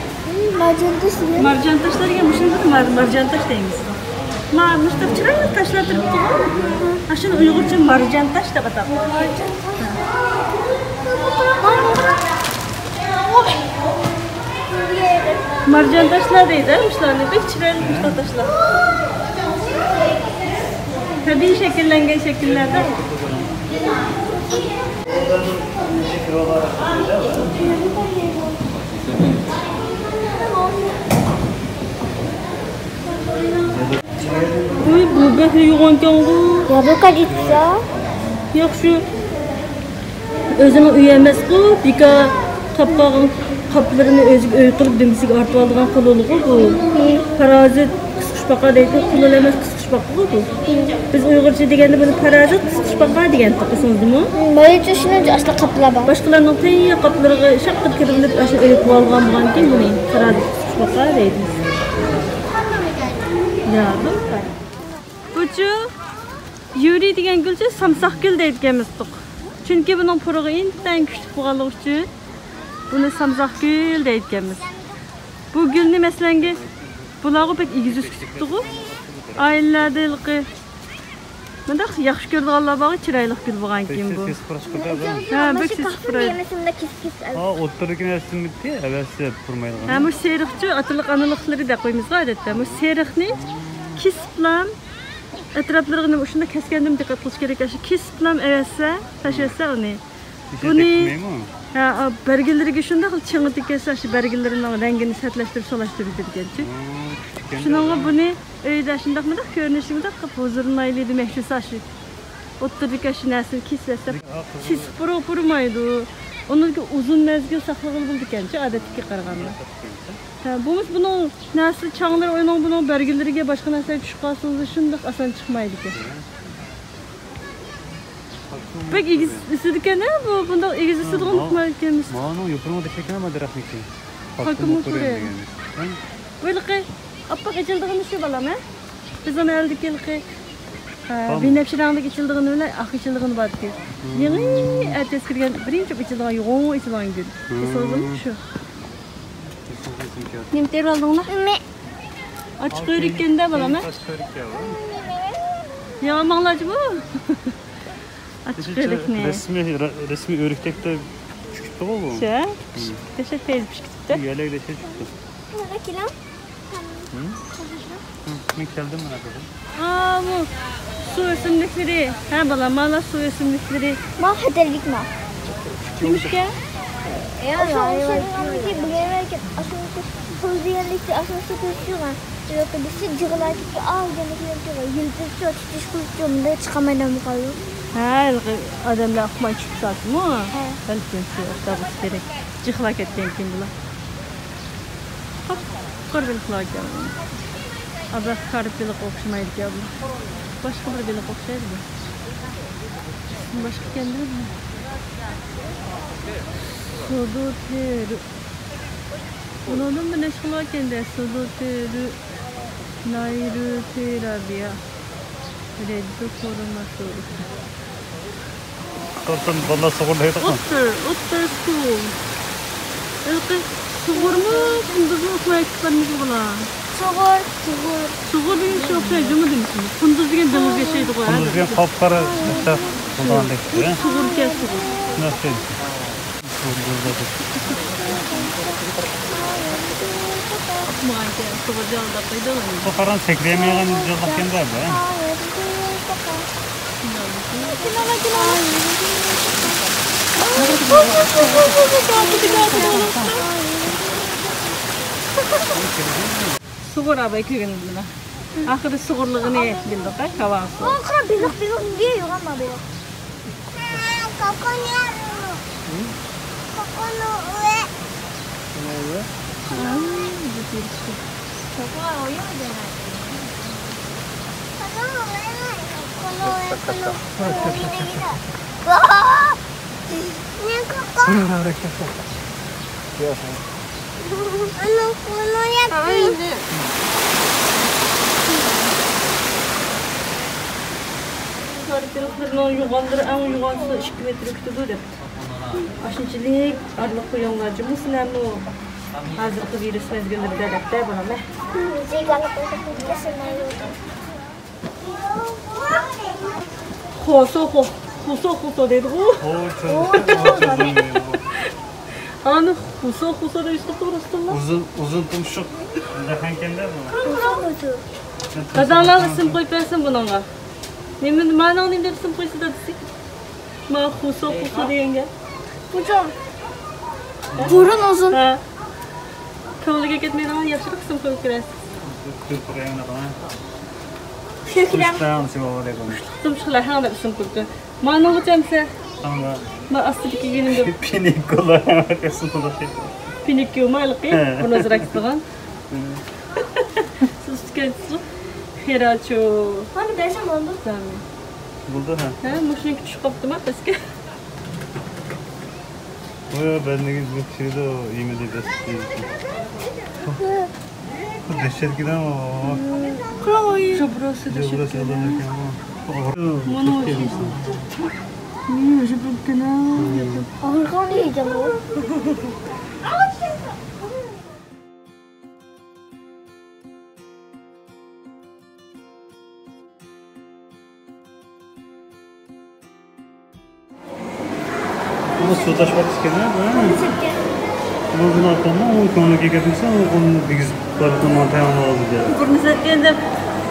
مارجان تاش دېگەن. مارجان تاشلار دېگەن مۇشۇنى بىر مار-، مارجان تاش دەيمىز. ما، مۇشۇنداق چىرايلىق تاشلار تۇرۇپتۇغۇ. ئاشۇنى ئۇيغۇرچە مارجان تاش دەپ ئاتاپ. مارجان تاش. مارجان تاشلار دەيدۇ، مۇشۇلارنى. بەك چىرايلىق مۇشۇنداق تاشلار. تەبىئىي شەكىللەنگەن شەكىللەردە. ۋوي، بۇ بەك يوغانكەنغۇ. ياۋروكا دېيىپسە. ياق، شۇ ئۆزىنىڭ ئۆيى ئەمەسقۇ، بىكار قاپ قالغان قاپلىرىنى ئۆزىگە ئۆي قىلىپ، دۈمبىسىگە ئارتىۋالىدىغان قۇلۇلىغۇ بۇ. پارازىت قىسقۇچپاقا دەيدۇ، قۇلۇل ئەمەس، قىسقۇچپاقىغۇ بۇ. بىز ئۇيغۇرچە دېگەندە بۇنى پارازىت قىسقۇچپاقا دېگەنتۇق، ئېسىڭىزدىمۇ؟ مايچۇ شۇنىڭ ئاشۇنداق قاپلار بار. باشقىلارنىڭ تەييار قاپلىرىغا شاققىدە كىرىۋېلىپ، ئاشۇ ئۆي قىلىۋالغان بولغاندىكىن بۇنى پارازىت قىسقۇچپاقا دەيدۇ. يا، بۇ. بۇچۇ يۇرى دېگەن گۈلچە سامساق گۈل دەيدىكەنمىز. چۈنكى بۇنىڭ پۇرىقى ئىنتايىن كۈچلۈك بولغانلىقى ئۈچۈن بۇنى سامساق گۈل دەيدىكەنمىز. بۇ گۈلنى مەسىلەنگە بۇلارغۇ بەك ئېگىز ئۆسكۈزۈپتىغۇ. ئائىلىلەردە ھېلىقى مۇنداق ياخشى كۆرىدىغانلار بارغۇ، چىرايلىق گۈل بولغانكىن بۇ. ھە، بەك سېسىق پۇرايدۇ. ھا، ئوتتۇرىدىكى نەرسىمىدى، ھەۋەسى پۇرمايدىغان. ھە، مۇشۇ سېرىقچۇ ئاتىلىق ئانىلىقلىرى دەپ قويىمىزغۇ ئادەتتە. مۇشۇ سېرىقنى كېسىپلام، ئەتراپلىرىغا نېمە ئۇشۇنداق كەسكەندىمۇ دىققەت قىلىش كېرەك. ئاشۇ كېسىپلام ئەۋەتسە، تاشلىسا ئۇنى. بۇنى، ھە، بەرگىلىرىگە شۇنداق چىڭىتىپ كەتسە، ئاشۇ بەرگىلىرىنىڭ رەڭگىنى سەتلەشتۈرۈپ، سولاشتۇرۇپ بېرىدىكەنچۇ. شۇنىڭغا بۇنى ئۆيدە شۇنداق مۇنداق كۆرۈنۈشى مۇنداق قىلىپ ھۇزۇرلىنايلى دېمەكچى، ئاشۇ. ئوتتۇرىدىكى شۇ نەرسىنى كېسىۋەتسە، چېسىپ پۇرۇپ پۇرىمايدۇ. ئۇنىڭدىكى ئۇزۇن مەزگىل ساقلىغىلى بولىدىكەنچۇ، ئادەتتىكىگە قارىغاندا. ھە، بولمىسا بۇنىڭ نەرسە چاڭلىرى، ئۇنىڭ بۇنىڭ بەرگىلىرىگە باشقا نەرسىلەر چۈشۈپ قالسىڭىز، شۇنداق ئاسان چىقمايدىكەن. بەك ئېگىز ئۆسىدىكەن ھە، بۇ بۇنداق ئېگىز ئۆسىدىغان ئۇقمايدىكەنمىز. ماۋۇنىڭ يوپۇرمىقى دەپ كەتكەن ئەمما دەرەخنىڭكى. خاكىمۇ كوريا كوريا دېگەن. ھە؟ بۇ ھېلىقى ئاپئاق ئېچىلىدىغىنى شۇ بالام ھە؟ بىزنىڭ ئەلدىكى ھېلىقى، ھە، بىنەپشە رەڭدىكى ئېچىلىدىغىنى بىلەن ئاق ئېچىلىدىغىنى بار ئىكەن. يېڭى ئەتىياز كىرگەن بىرىنچى ئېچىلىدىغان يوغان ئېچىلغان گۈل. ھە. ئېسىڭىزدىمۇ شۇ؟ نېمە تېرىۋالدىڭلار؟ ئاچچىق ئۆرۈككەندە بالام ھە؟ ئاچچىق ئۆرۈك يا. يا ماڭلاجمۇ؟ ئاچچىق ئۆرۈكنى. رەسمىي، رەسمىي ئۆرۈكتەكتە پىشىپ كېتىپتىغۇ بۇ. شۇ، پىشىپ، دەھشەت پەيزى پىشىپ كېتىپتۇ. يەرلەرگە دەھشەت چىقىپتۇ. ھە؟ ھە، مەن كەلدىم مانا قىزىم. ئا، بۇ سۇ ئۆسۈملۈكلىرى. ھە، بالام، مانا سۇ ئۆسۈملۈكلىرى. ما خەتەرلىك ما. نېمىشقا؟ ئاشۇ ئوخشايدىغانلىكى بىلمەيمەن. ئاشۇ سۇ دېگەنلىكى ئاشۇ سۇ كۆرسىتىدىغان. يوق، بىزچە جىغلاپ كېتىپ، ئاۋۇ جەننەت يەرگە يىلتىزچۇ، تۇتۇش قىلىپچۇ، مۇنداق چىقالمايدىغان قالدۇم. ھە، ھېلىقى ئادەملەر ئۇقماي چۈشۈپ قالسىمۇ، ھە. بەلكىم شۇ ئوخشاپ بولسا كېرەك. جىغلاپ كەتكەنكىن بۇلار. قاپقارا بېلىقلار ئىكەن. ئازراق كارپ بېلىققا ئوخشىمايدىكەن بۇلار. باشقا بىر بېلىققا ئوخشايدۇ بۇ. باشقا ئىكەن بۇ. سۇدۇ تېرۇ. بۇنىڭدىن بىر نەچچە خىل باركەن-دە، سۇدۇتېرۇ، نايرۇتېرابىيا، رېددۇ كوروناتورۇ. قارىسام بالىلار سۇغۇرۇلدايدىغۇ. ئوتتۇر، ئوتتۇر سۇغۇر. ھېلىقى سۇغۇرمۇ، قۇندۇزمۇ ئۇخلايدىغان بولغىلا. سۇغۇر، سۇغۇر. سۇغۇر دېگەن شۇ ئوخشايدۇ جۇمۇ دېمىسىمۇ. قۇندۇز دېگەن دېڭىزغا ياشايدىغۇ. قۇندۇز دېگەن قاپقارا بولغاندەك. سۇغۇركەن سۇغۇر. شۇنداق ئوخشايدۇ. بۇ قارا سەكرەيمەيدىغان جانلىقكەن-دە بۇ. سۇغۇر ئاباي كۆرگىنىڭىز بىلەن. ئاخىرى سۇغۇرلۇقىنى بىلدۇق ھە، كاۋاغا سۇ. ئۇ قارا بېلىق، بېلىق نېگە يوغان ما بېلىق؟ بېلىقلىرىنىڭ يوغانلىرى ئەڭ يوغانسى ئىككى مېتىر كۈتىدۇ دەپ. ئاشۇنچىلىك ئارىلىق قويۇڭلار، جۇمۇسىنەمۇ ھازىرقى ۋىرۇس مەزگىللىرىدە دەپتە بالام ھە. خوسو خو، خوسو خوسو دەيدىغۇ. ئانى خوسو خوسو دەيسىز توغرىسىدىنلا. ئۇزۇن، ئۇزۇن تۇمشۇق. دەخەنكەندە بۇ. داداڭلار ئىسىم قويۇپ بەرسۇن بۇنىڭغا. نېمە، مانىڭ نېمە دەپ ئىسىم قويسا دادىسى؟ ما خوسو خوسو دېگەن گەپ. بۇرۇن ئۇزۇن. ھە. كۆڭلىگە كەتمەيدىغان ياخشىراق ئىسىم قويۇپ بېرەرسىز. كۆكرەڭ. كۆكرەڭ. تۇمشۇقلار ھەڭ دەپ ئىسىم قويۇپتۇ. مانىڭغىچە ئەمسە. ما ئاستىدىكى گېلىم دەپ. پىنىكولا ئىسىم قويۇپتۇ. پىنىكيو ما ھېلىقى؟ ھە. بۇرنى ئازراق كېسىدىغان. سىز تۈكەنسىزغۇ؟ خېراچو. مانا بەرسەم بولىدۇ. بولدى ھە. ھە، مۇشۇنىڭكى چۈشۈپ قاپتۇما پەسكە؟ ۋاي، بەندىگە بىر چىرىدۇ، يېمىدى بەس. بۇ دەھشەتكىدە. قاراڭ، جابراسى دەھشەتكىدە. مانا ئۇ. ئاغرىقىنى يېگەن ئۇ. ئۇ سۇ تاشلاپ چىققان ھە؟ بۇ بۇنى ئاتاممۇ ئۇ كۆڭلىگە كەتمىسە، ئۇ ئۇنى دېگۈزۈپ بارىدۇ، ماڭا تاياقنى ئالدى دەپ. بۇرنى سەتكەن دەپ،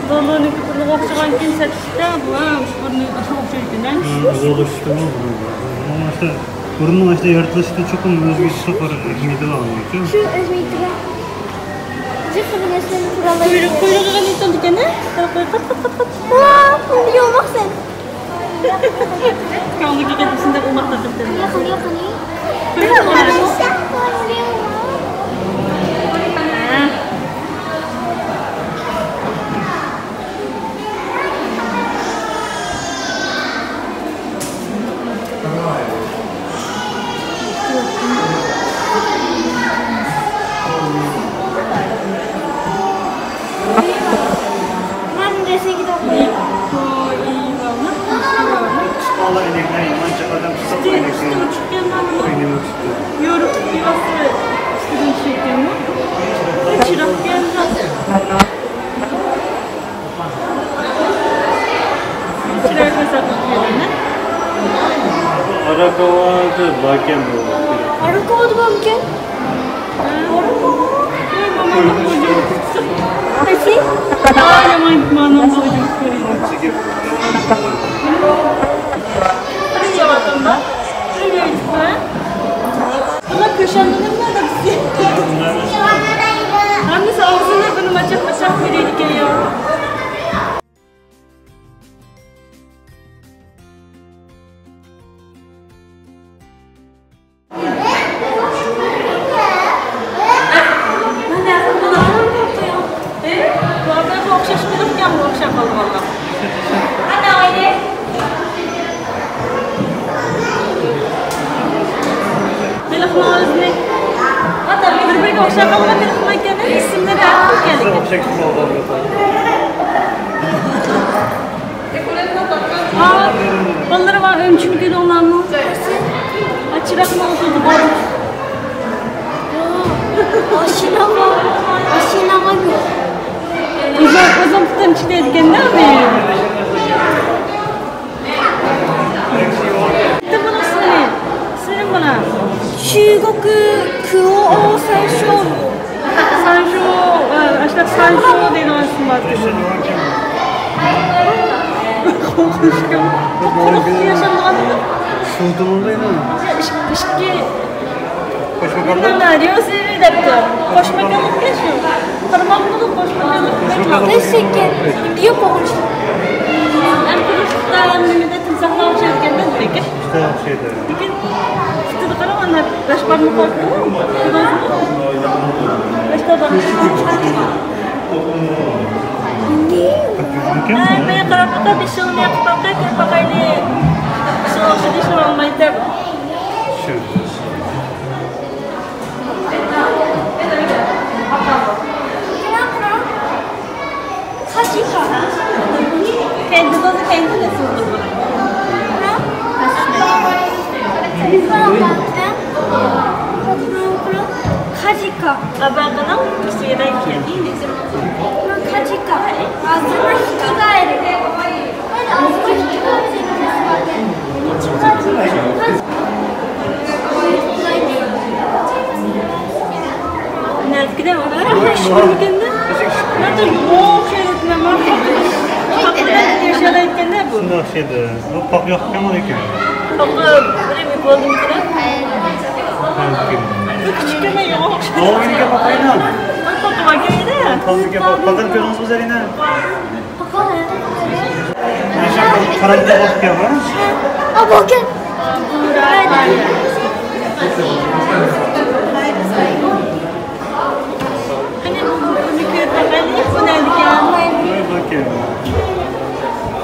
لولونىڭكى بۇرنىغا ئوخشىغان كېيىن سەتكىچە، بۇ ھە، مۇشۇ بۇرنى ئوخشايدىكەن ھە؟ ھە، ئۇزاقلىشىپتۇ بۇ. بۇنىڭ ئاشتا بۇرنىنىڭ ئاشتا يارىتىلىشىدا چوقۇم ئۆزگىچە بىر ئەھمىيىتى بار ئۇنىڭ ئۈچۈن. شۇ ئەھمىيىتى بار. جىق خىل نەرسىلەرنى قۇرالايدۇ. قۇيرۇقىغا نېتەمدىكەن ھە؟ قاراپ قوي، قات، قات، قات، قات. ۋا، بۇنى يوماق سەن. ئۇكاڭنىڭكى قېتىم شۇنداق ئوماق تارتىپ بەردىم. ياقىن، ياقىن. ئاراكاۋادا باركەن بۇ. ئاراكاۋادا بارمىكەن؟ قايسى؟ بۇلار كۆشەمدىنمۇ دادىسى؟ ھەممىسى ئاغزىنى بىر ماچاق ماچاق كۆرۈيدىكەن يا. ئوخشاش بولۇپكەن، ئوخشاپ قالغانلار. تېلېفون ئۆزىنى. ئاتا، بىر-بىرىگە ئوخشاپ قالغان تېلېفون ئىكەن، ئىسىملىرى ئەپلىكەنلىكى. ئا، بالىلىرى بار، ئۈنچىنى كۆردۈڭلارمۇ؟ ئا، چىراغنى ئوتۇردى، بار. ماشىنىغا، ماشىنىغا كۆر. ئۇزۇن، ئۇزۇن پۇتىنى چىقىرىدىكەن-دە، ئۇنى. بۇنىڭ ئىسمى، ئىسمى نېمە بۇنىڭ؟ شۈگوكۇ كۇئو سانشو. سانشو، ئاشۇنداق سانشو دەيدىغان ئىسمى بار. قورقۇنچلۇق ياشانغان. سۇ تومۇلدايدۇ. ئىككى، ئىككى. قوشماكانلىق؟ مانا ريوسىرى دەپتۇ. قوشماكانلىقكەن شۇ. قارىماقلىق قوشماكانلىق. قوشماكانلىق. تەشەككۈر. يوق، قوغۇنچ. ئەمدى قۇرۇقلۇقتا نېمىدە تىمساھقا ئوخشايدىكەن-دە لېكىن. ئىشتە ئوخشايدۇ. لېكىن پۇتىدا قاراڭ، ئانا بەش بارمىقى باركۇ. بەش بارماق. ھەي، ماڭا قاراپ باققىن، بېشىڭنى يېقىپ باققىن، كۆرۈپ باقايلى. بېشىڭ ئوخشىدى، شۇ ئالمايتتىم. نەدىكىدە ئۇ؟ شۇنداق ئوخشايدۇ. شۇنداق ئوخشايدۇ. بۇ پاق يوق ئىكەن، لېكىن. پاقا بىر يۈك بولدىمىكىن؟ ھە، لېكىن. بۇ كىچىككىنە يوق ئوخشايدۇ. ئاۋۇ مېنىڭكى پاقاينىڭ. پاقا بار ئىكەن. پاقا ئىكەن، پاقا. پاقىنى كۆردىڭىزمۇ، زەرىنە؟ پاقا. قاراڭغۇ بولۇپ كەلدى. ئا، بولكەن. قېنى، بۇ، بۇنى كۆرۈپ باقايلى، بۇ نەدىكەن؟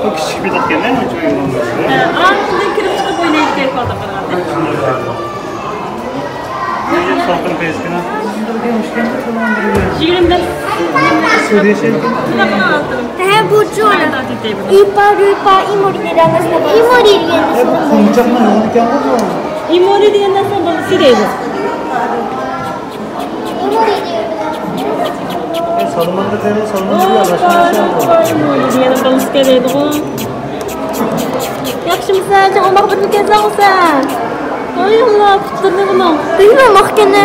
بۇ كىچىك بېلىقكەن، ئۇنچە ئوينىمايدۇ. ھە، ئاندىن كىرىپ چىقىپ ئوينايدىكەن، بالىلار قارىغاندا. سالقىن پەيزكىنە. يىگىرمە بەش. ھە، بۇ چولا. ئىپا، رۇپا، ئىمورى دېگەن نەرسە بار. ئىمورى دېگەن نەرسە بار. ئىمورى دېگەن نەرسە بالىسى دەيدۇ. ئىمورى دېگەن. ئەي، سالماندا تەييارلا، سالماندا تەييارلا. ئىمورى دېگەن بالىسى دەيدىغۇ. ياخشىمۇسەن؟ چوڭ ئوماق بىرنى كەلسەڭغۇ سەن. ۋاي ئاللا، پۇتلىرىنى بۇنىڭ. بىلمەم ئاقكەننى.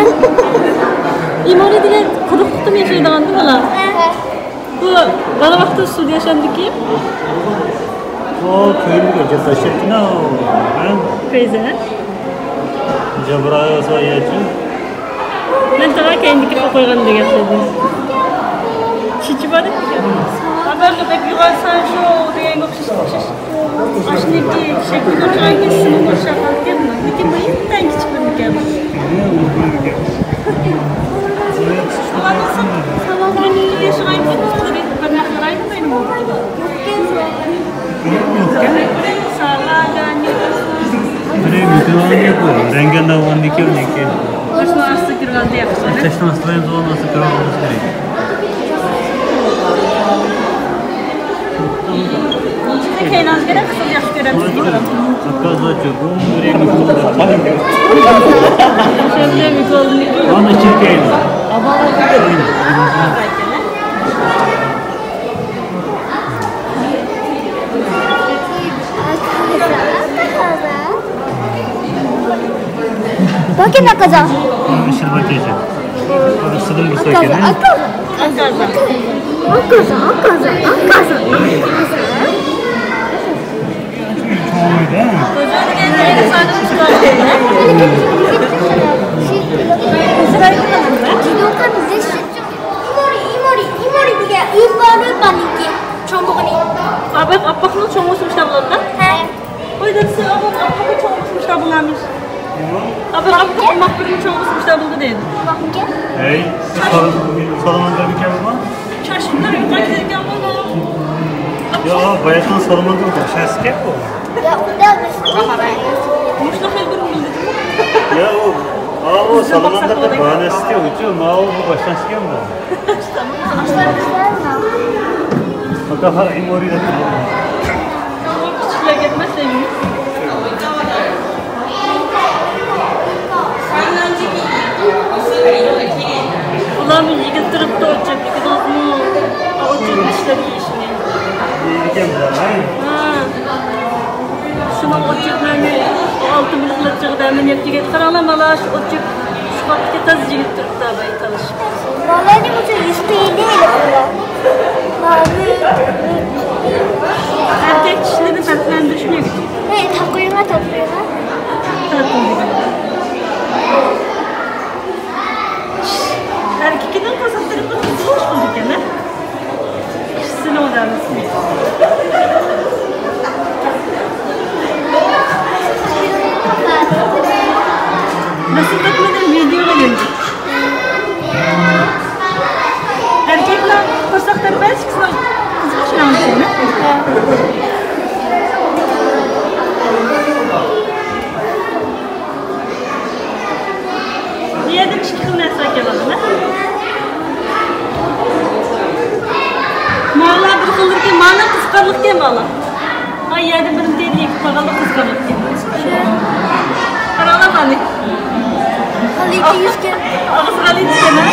ئىمورى دېگەن قۇرۇقلۇقتىمۇ ياشايدىغاندۇ بالا؟ ھە. بۇ بالا ۋاقتىدا سۇدا ياشامدىكى؟ ئۇ كۆيۈمگە جاپا چەككىنە، ھە؟ كۆيزە، ھە؟ جابرايا سايەچۇ. مەن تاغا كەينىدىكى قويغان دېگەن قىلدىم. چېچى بار ئىكەن. خەۋەرگە بەك يوغان سانشو دېگەنگە ئوخشاش، ئوخشاش. ئاشۇنىڭكى شەكلى ئوخشىغانكەن، ئىسمى ئوخشاپ قالىدىكەن، لېكىن بۇ يېتتەن كىچىك بىرمىكەن. ئوخشىغانكەن، بىر نەرسە رايونى مەيلى بولىدىكەن. رەڭگىدە ئوغاننىڭكى ئۇنىڭكى. ئاشۇنىڭ ئاستىغا كىرىۋالدى ياخشى. ئاشۇنىڭ ئاستىغا يەنە ئوغان ئاستىغا كىرىۋالغىنىمىز كېرەك. كەينىڭىزگە قىزىل ياخشى كۆرەمسىز؟ ئاكا زاچو، بۇ رەڭگى. ئاشۇنداق مىكولنىڭكى. باكىنا قازا. ئىشىل باكىجا. سىدىم بىر سۆكىنى. قازا، قازا. قازا، قازا، قازا، قازا. ئىمورى، ئىمورى، ئىمورى دېگەن ئۆي بار، ئۆي بارنىڭكى چوڭ بولغىنى. ئاباق، ئاپپاقنىڭ چوڭ بولسا مۇشۇنداق بولامدا؟ ھە. قوي دادىسى، ئاباق، ئاپپاقنىڭ چوڭ بولسا مۇشۇنداق بولامىش. ئاباق، ئاپپاق، ئاماق بىرنىڭ چوڭ بولسا مۇشۇنداق بولىدۇ دەيدۇ. ئەي، سالامەتلىكەنمۇ؟ چاچلىرى يوقاپ كېتىدىكەنمۇ؟ يا، باياتنىڭ سالامەتلىكى باشلانسىكەن بۇ. يا، ئۇندا بىز مۇشۇنداق خىل بىر مىللەت. يا، ئۇ، ئا، ئۇ سالامەتلىكى بانەسىكەن، ئۇچۇ، ماۋۇ بۇ باشلانسىكەن بۇ. ئاكا، ھا، ئىمورى دەپ تۇرۇپ. كىچىكلەر كەتمەس دەيمەن. ئۇلارمۇ يېگىلى تۇرۇپتۇ، ئوچۇپ، ئىككىدىڭىزمۇ ئوچۇپ ئىشلەپ يېيىشنى. يېيىدىكەن بۇلار، ھە؟ ھە. شۇنىڭ ئوچۇپ مەن ئالتە مىليون چىقىدۇ، مەن يەپ يېگەن. قاراڭلار، مانا شۇ ئوچۇپ، شۇ قاپتىكى تازا يېگىلى تۇرۇپتۇ، باي تالىشىپ. بالىنىڭ ئۈچۈن يۈز تىيىنى ئېلىپ بولا. ئەركەك كىشىلەرنى پەرقلەندۈرۈشمەيدۇ. ھەي، تاقىيما، تاقىيما. ئەركىكىنىڭ قورساق تەرىپى قىزىل بولىدىكەن، ھە؟ كىشىسىنىڭ ئادامىسى. نەسىب تاپمىدىم، ۋىدېوغا كەلدى. ئەركەكلەر قورساق تەربىيەسى قىزلار قىزغىن شۇنىڭ ئۈچۈن. بۇ يەردىن ئىككى خىل نەرسە ئەكەلدىم. مانا بىر خىللىكى، مانا قىزىقارلىقكەن مانا. ھاي، يەردىن بىرنى تېرىپ يېپىپ قالغانلىق قىزىقارلىقكەن. قاراڭلار مانا. غەلىتە يۈزكەن. ئاغزى غەلىتىكەن، ھە؟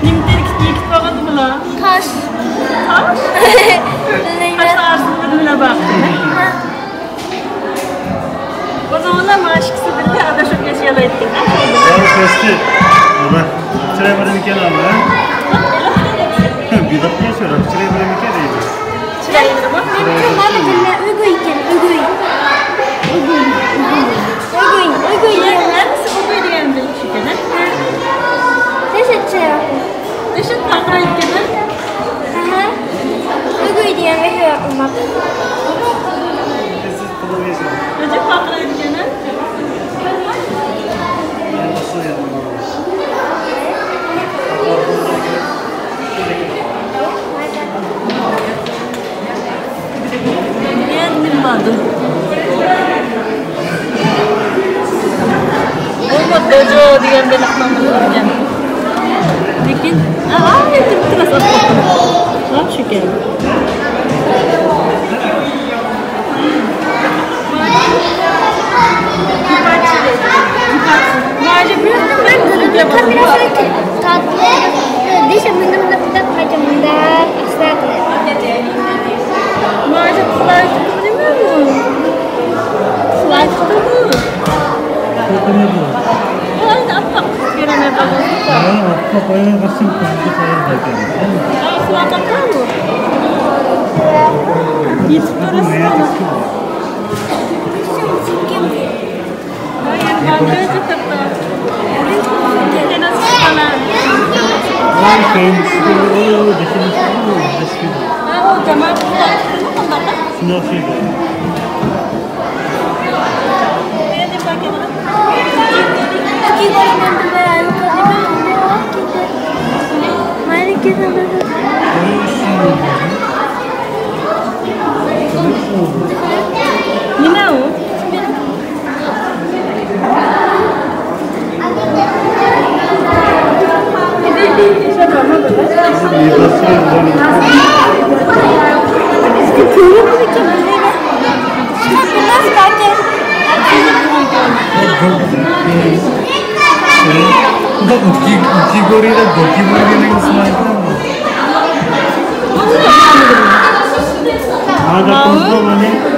نېمە تېرىپ يېپىپ قالغاندا بۇلار؟ تاش. تاش؟ بىلمەيمەن. تاشنىڭ ئارىسىدا بىر نېمىلەر بار ئىكەن، ھە؟ ھە. بۇنىڭ بىلەن مانا ئىككىسى بىللە ئاداشىپ ياشىيالايدىكەن، ھە؟ يا، كۆستى. ئانا، چىراي بىرمىكەن ئانا، ھە؟ بېلىق دېگەن. بېلىق دېگەن شۇ، چىراي بىرمىكەن دەيدۇ. چىرايلىرىمۇ؟ مانا بىللە ئۆگۈي ئىكەن، ئۆگۈي. ئۆگۈي، ئۆگۈي. ئۆگۈي، ئۆگۈي دېگەن. ھەممىسى ئۆگۈي دېگەن بىلىش ئىكەن، ھە؟ دەھشەت چىراي. دەھشەت پارقىرايدىكەن، ھە؟ ئەھە. ئۆگۈي دېگەن مېھرىبان ئوماق. ئەجەب پارقىرايدىكەن، ھە؟ يەنە نېمە باردۇ؟ بولما دەجو دېگەن بېلىقنىڭ بىلىدىكەن. لېكىن، ئا، ئا، تۇرۇپتۇ راست ئاپتاپتا. ھا، شۇكەن. ماجا بىر تاتلىق دېسە، مۇنداق، مۇنداق قايتا مۇنداق ئىشلار قىلىدۇ. ماجا قىزلار تۇتۇپ نېمە بۇ؟ قىزلار تۇتۇپ بۇ. بۇ ئەمدى ئاپپاق قىز كۆرۈنەر بۇ. ھە، ئاپپاق ئايال قىزىم قىزىقى قاياق ئىكەن. قىزلار تاپقان بۇ. يېتىپ تۇرۇسىز. نېمە ئۇ؟ ماۋۇ؟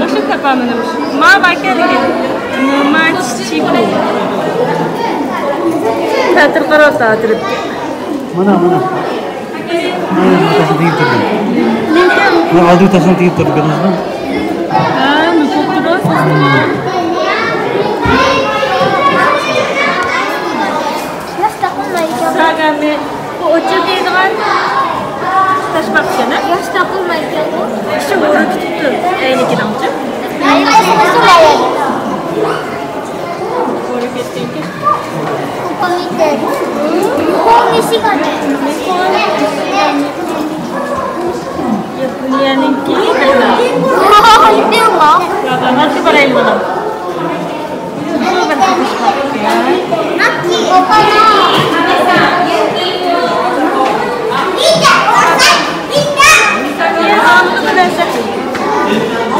مۇشۇ تاپالمىدىم. ما باكەتكە. نېمە چىچىكۇ. تەتۈر قاراپ تاتىرىپ. مانا، مانا. مانا، تاشنى تېگىپ تۇردى. نېمە؟ مانا ئالدىغا تاشنى تېگىپ تۇردى، كۆردىڭىزمۇ؟ ھە، نېمە بولۇپ تۇرۇڭ، سىز؟ ياش تاپالمايدىكەن. ساگامى، بۇ ئوچۇر دەيدىغان تاشپاقىكەن، ھە؟ ياش تاپالمايدىكەن بۇ. كىشى ھورۇن كۈتۈپ تۇر، ئەينىكىدىڭچۇ؟ ئەينىكىدىڭچۇ؟ ھورۇن كەتكەنكەن. ياپونىيەنىڭكى. بابا، نەرسە بارايلى بالام.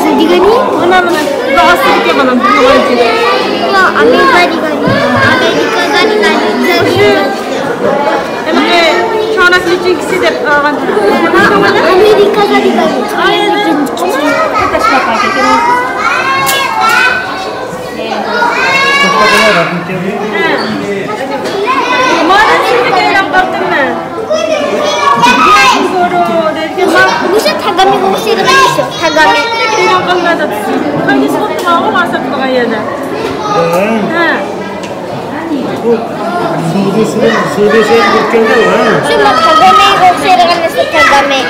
سىز دېگەننى؟ مانا، مانا. بۇ ئاستىدىكى بالام، بۇ يوغان. ياق، ئامېرىكا دېگەن. ئامېرىكا دېگەن. شۇ ھېلىقى چوڭراق لىچىنكىسى دەپ ئالغان. ئامېرىكا دېگەن. مانا سىزگە ھەيران قالدىم مەن. مۇشۇ تاگامىغا ئوخشايدىغان ئىش يوق، تاگامى. ھەيران قالمايدۇ. قايسى بولۇپتۇ ماۋۇ ساتىدىغان يەردە؟ ھە. بۇ سودىسى، سودىسى بولۇپ كەلگەن، ھە؟ شۇ تاگامىغا ئوخشايدىغان نەرسە، تاگامى.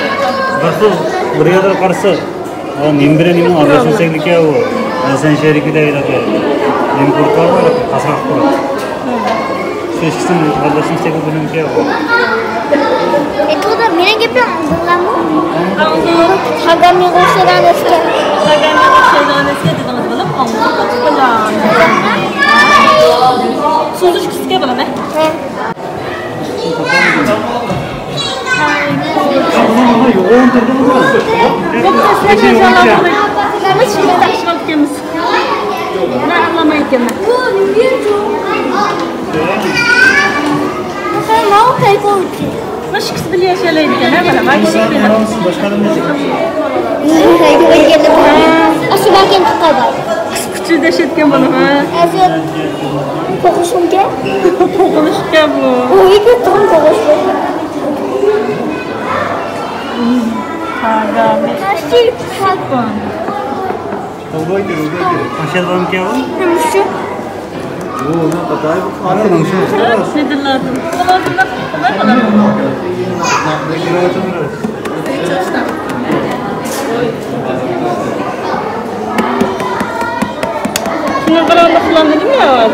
بىر خىل، بىر يەردە قارىسا. ھە، نېمە بىلەن نېمىنى ئارىلاشمىساكمىكى ئۇ؟ ھە، سەن شېرىكىدە ھېلىقى. نېمە قۇرۇت بار، ھېلىقى قاسراق قۇرۇت. شۇ ئىككىسىنى ئارىلاشمىساكمۇ بىلمىكى ئۇ؟ ئېيتىۋاتام، مېنىڭ گېپىم ئاڭلىدىڭلارمۇ؟ ئاڭلىدىم. تاگامىغا ئوخشايدىغان ئەسكەر. تاگامىغا ئوخشايدىغان ئەسكەر دېدىڭىز بالام، ئاڭلىدىم. سوزۇش كۈچلۈككەن بالام، ھە؟ ھە. مۇشۇ ئىككىسى بىللە ياشايالايدىكەن، ھە، بالام؟ ئاشۇ باركەن تۇغقان بار. قىسقىچە دەشەتكەن بالام، ھە؟ توقۇشۇمكەن؟ توقۇشۇمكەن بۇ. ئۇ يىگىت تۇغۇم توقۇشۇم. ئاشۇ بالامكەن ئۇ؟ مۇشۇ. شۇنىڭ بىلەن باشلاندىمۇ ھازىر؟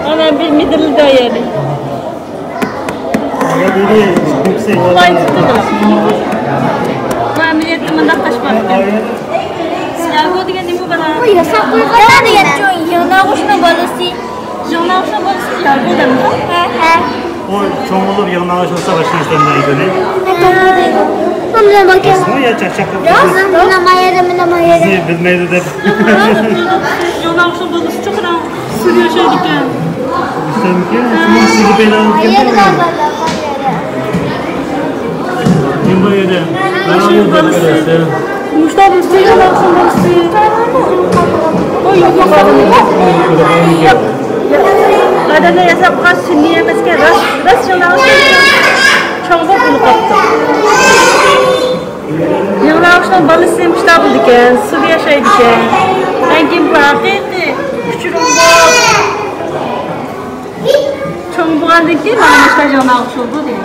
ئانا بىر مىدىرلىدى يەنى. قولاي تۇتۇپ. بۇ ئەمەلىيەتتە مۇنداق قاچماپتۇ. ياگو دېگەن نېمە بۇ بالا؟ بۇ ياساپ قويغان دېگەن ياڭناغۇچنىڭ بالىسى. ياڭناغۇچنىڭ بالىسى ياگو دەمدۇ؟ ھە، ھە. ئۇ چوڭ بولۇپ ياڭناغۇچ بولسا باشقا نەرسىلەرنى دەيدۇ. ھە، توغرا دەيدۇ. مانا ما يەردە، مانا ما يەردە. بىزنى بىلمەيدۇ دەپ. ياڭناغۇچنىڭ بالىسى چوقۇراق سۇدا ياشايدىكەن. سەنكى؟ شۇنىڭ سۇدا پەيدا بولغان. نېمە بار يەردە؟ مۇشۇ بالىسى. مۇشۇنداق بىر سىيگىلار قىلماقچى. ئۇ يوق، يوق. ئادەملەر ياساپ قويغان سۈنئىي ئەمەسكەن، راست، راست ياڭناغۇچ. چوڭ بولۇپ ئۆلۈپ قاپتۇ. ياڭناغۇچنىڭ بالىسى مۇشۇنداق بولىدىكەن، سۇدا ياشايدىكەن. ئەنكىن بۇ ھەقىقىي ئۇچۇرۇم بۇ. چوڭ بولغاندىن كېيىن مانا مۇشۇنداق ياڭناغۇچ بولىدۇ دېگەن.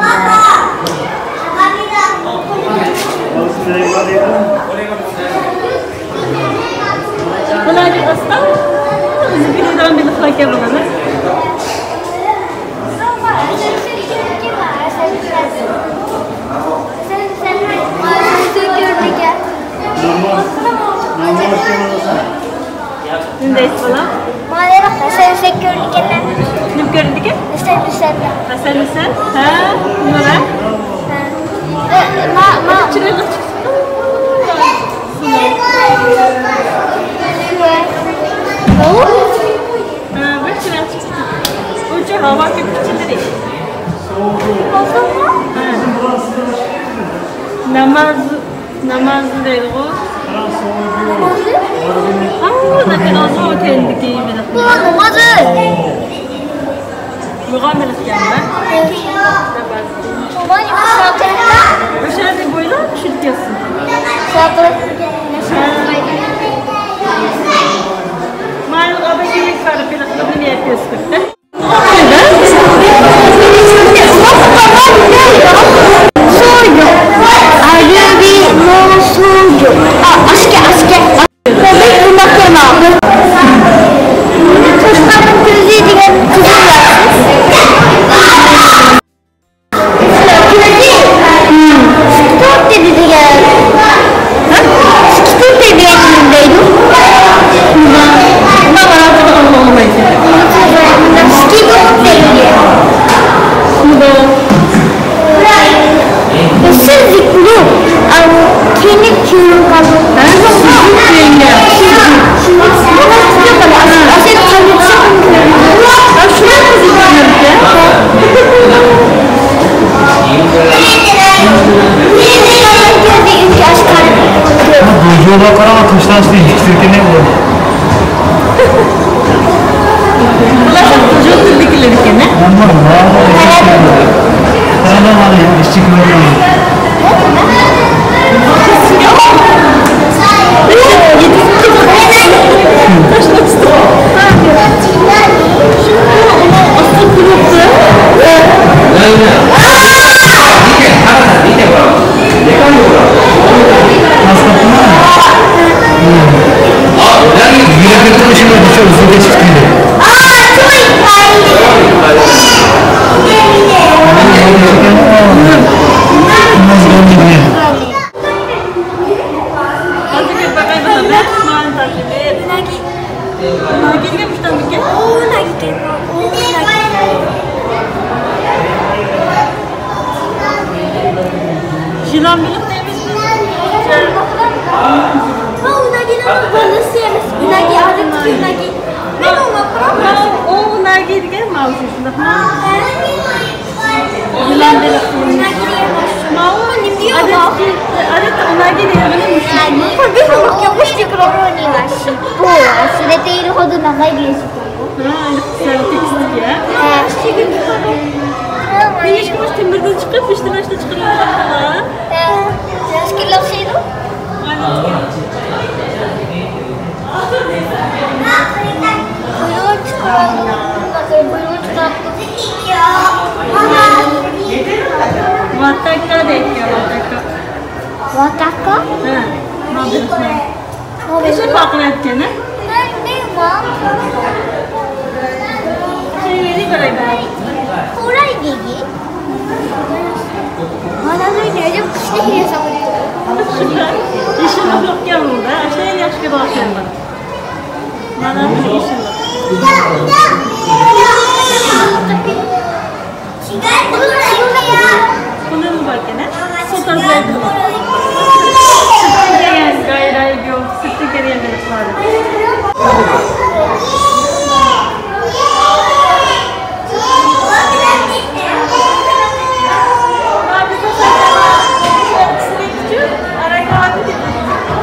بۇلار ئاستا ئۆزى بىلىدىغان بېلىقلار ئىكەن بۇلار. نېمە دەيسىز بالام؟ مانا ھەسەن ھۈسەن كۆرۈنىدىكەن. نېمە كۆرۈنىدىكەن؟ ھەسەن ھۈسەن. ھەسەن ھۈسەن؟ ھە، نېمە؟ ھە. ئە، ما، ما. چىرايلىق چىقىپتۇ. ھە، بىر چىرايلىق چىقىپتۇ. ئۇنچە ھاۋا كۆپ كۈچلىرى. ھە. ناماز نامازنى دەيدىغۇ. نامازنى؟ ھاۋۇ، نەكىدازغۇ تەندىكى بىلىق. بۇ نامازى. يوغان بىلىق ئىكەنمەن. ناماز. ناماز يوغان. ئۆشەدە بويلا چۈشۈپ كەتسۇن. مايلىق ئاباكى كارى بىلىق بىلىپ كۆرسىتىپتۇ. بۇ يولغا قاراڭ، تاشلانسا يىككى سېكىندە بولىدۇ. بۇلار شۇ جوتىدىكىلەر ئىكەن، ھە؟ يىلان بېلىق دەيمىز بىز. ھە، ئۇناگىلارنىڭ بالىسى ئەمەس. ئۇناگى، ئادەتتىكى ئۇناگى. مەن ئۇنى قاراپ، ماۋۇ ئۇناگى دېگەن ماۋۇ شۇ، شۇنداقمۇ؟ يىلان بېلىق. ئۇناگى دېگەن ماۋۇ شۇ. ماۋۇ ئادەتتىكى، ئادەتتە ئۇناگى دېگەن مۇشۇ. بۇ ئەسلىدە تېگىلى خۇددى ناماي دېگەن. ھە، سەل تېكىستكە. ھە. نېمىشقا مۇشۇ تۆمۈردىن چىقىپ، بىشتىن ئاشتا چىقىرىۋاتقانلار؟ ھە. ياشكىلىق شەيدۇ. قۇيرۇق چىقىرىۋاتىدۇ. قۇيرۇق چىقىرىۋاتىدۇ. ۋاتاكا دەيدىكەن، ۋاتاكا. ۋاتاكا؟ ھە، مانا بىر خىل. نېمە پارقىرايدىكەن، ھە؟ مەن بىلمەيمەن. شۇ يەرگە باراي، باراي. قوراي دېگى. مانا بىر يەردە قىشلىق ياساپ قويۇپتۇ. يېشىللىق يوقكەن بۇندا. ئاشۇ يەرنى ياخشى كۆرۈۋاتىمەن. مانا بىر يېشىللىق. بۇنىڭمۇ باركەن، ھە؟ سۇ تازىلايدۇ. سۈتتىن كەلگەن، غايرايگۇ، سۈتتىن كەلگەن بېلىقلار.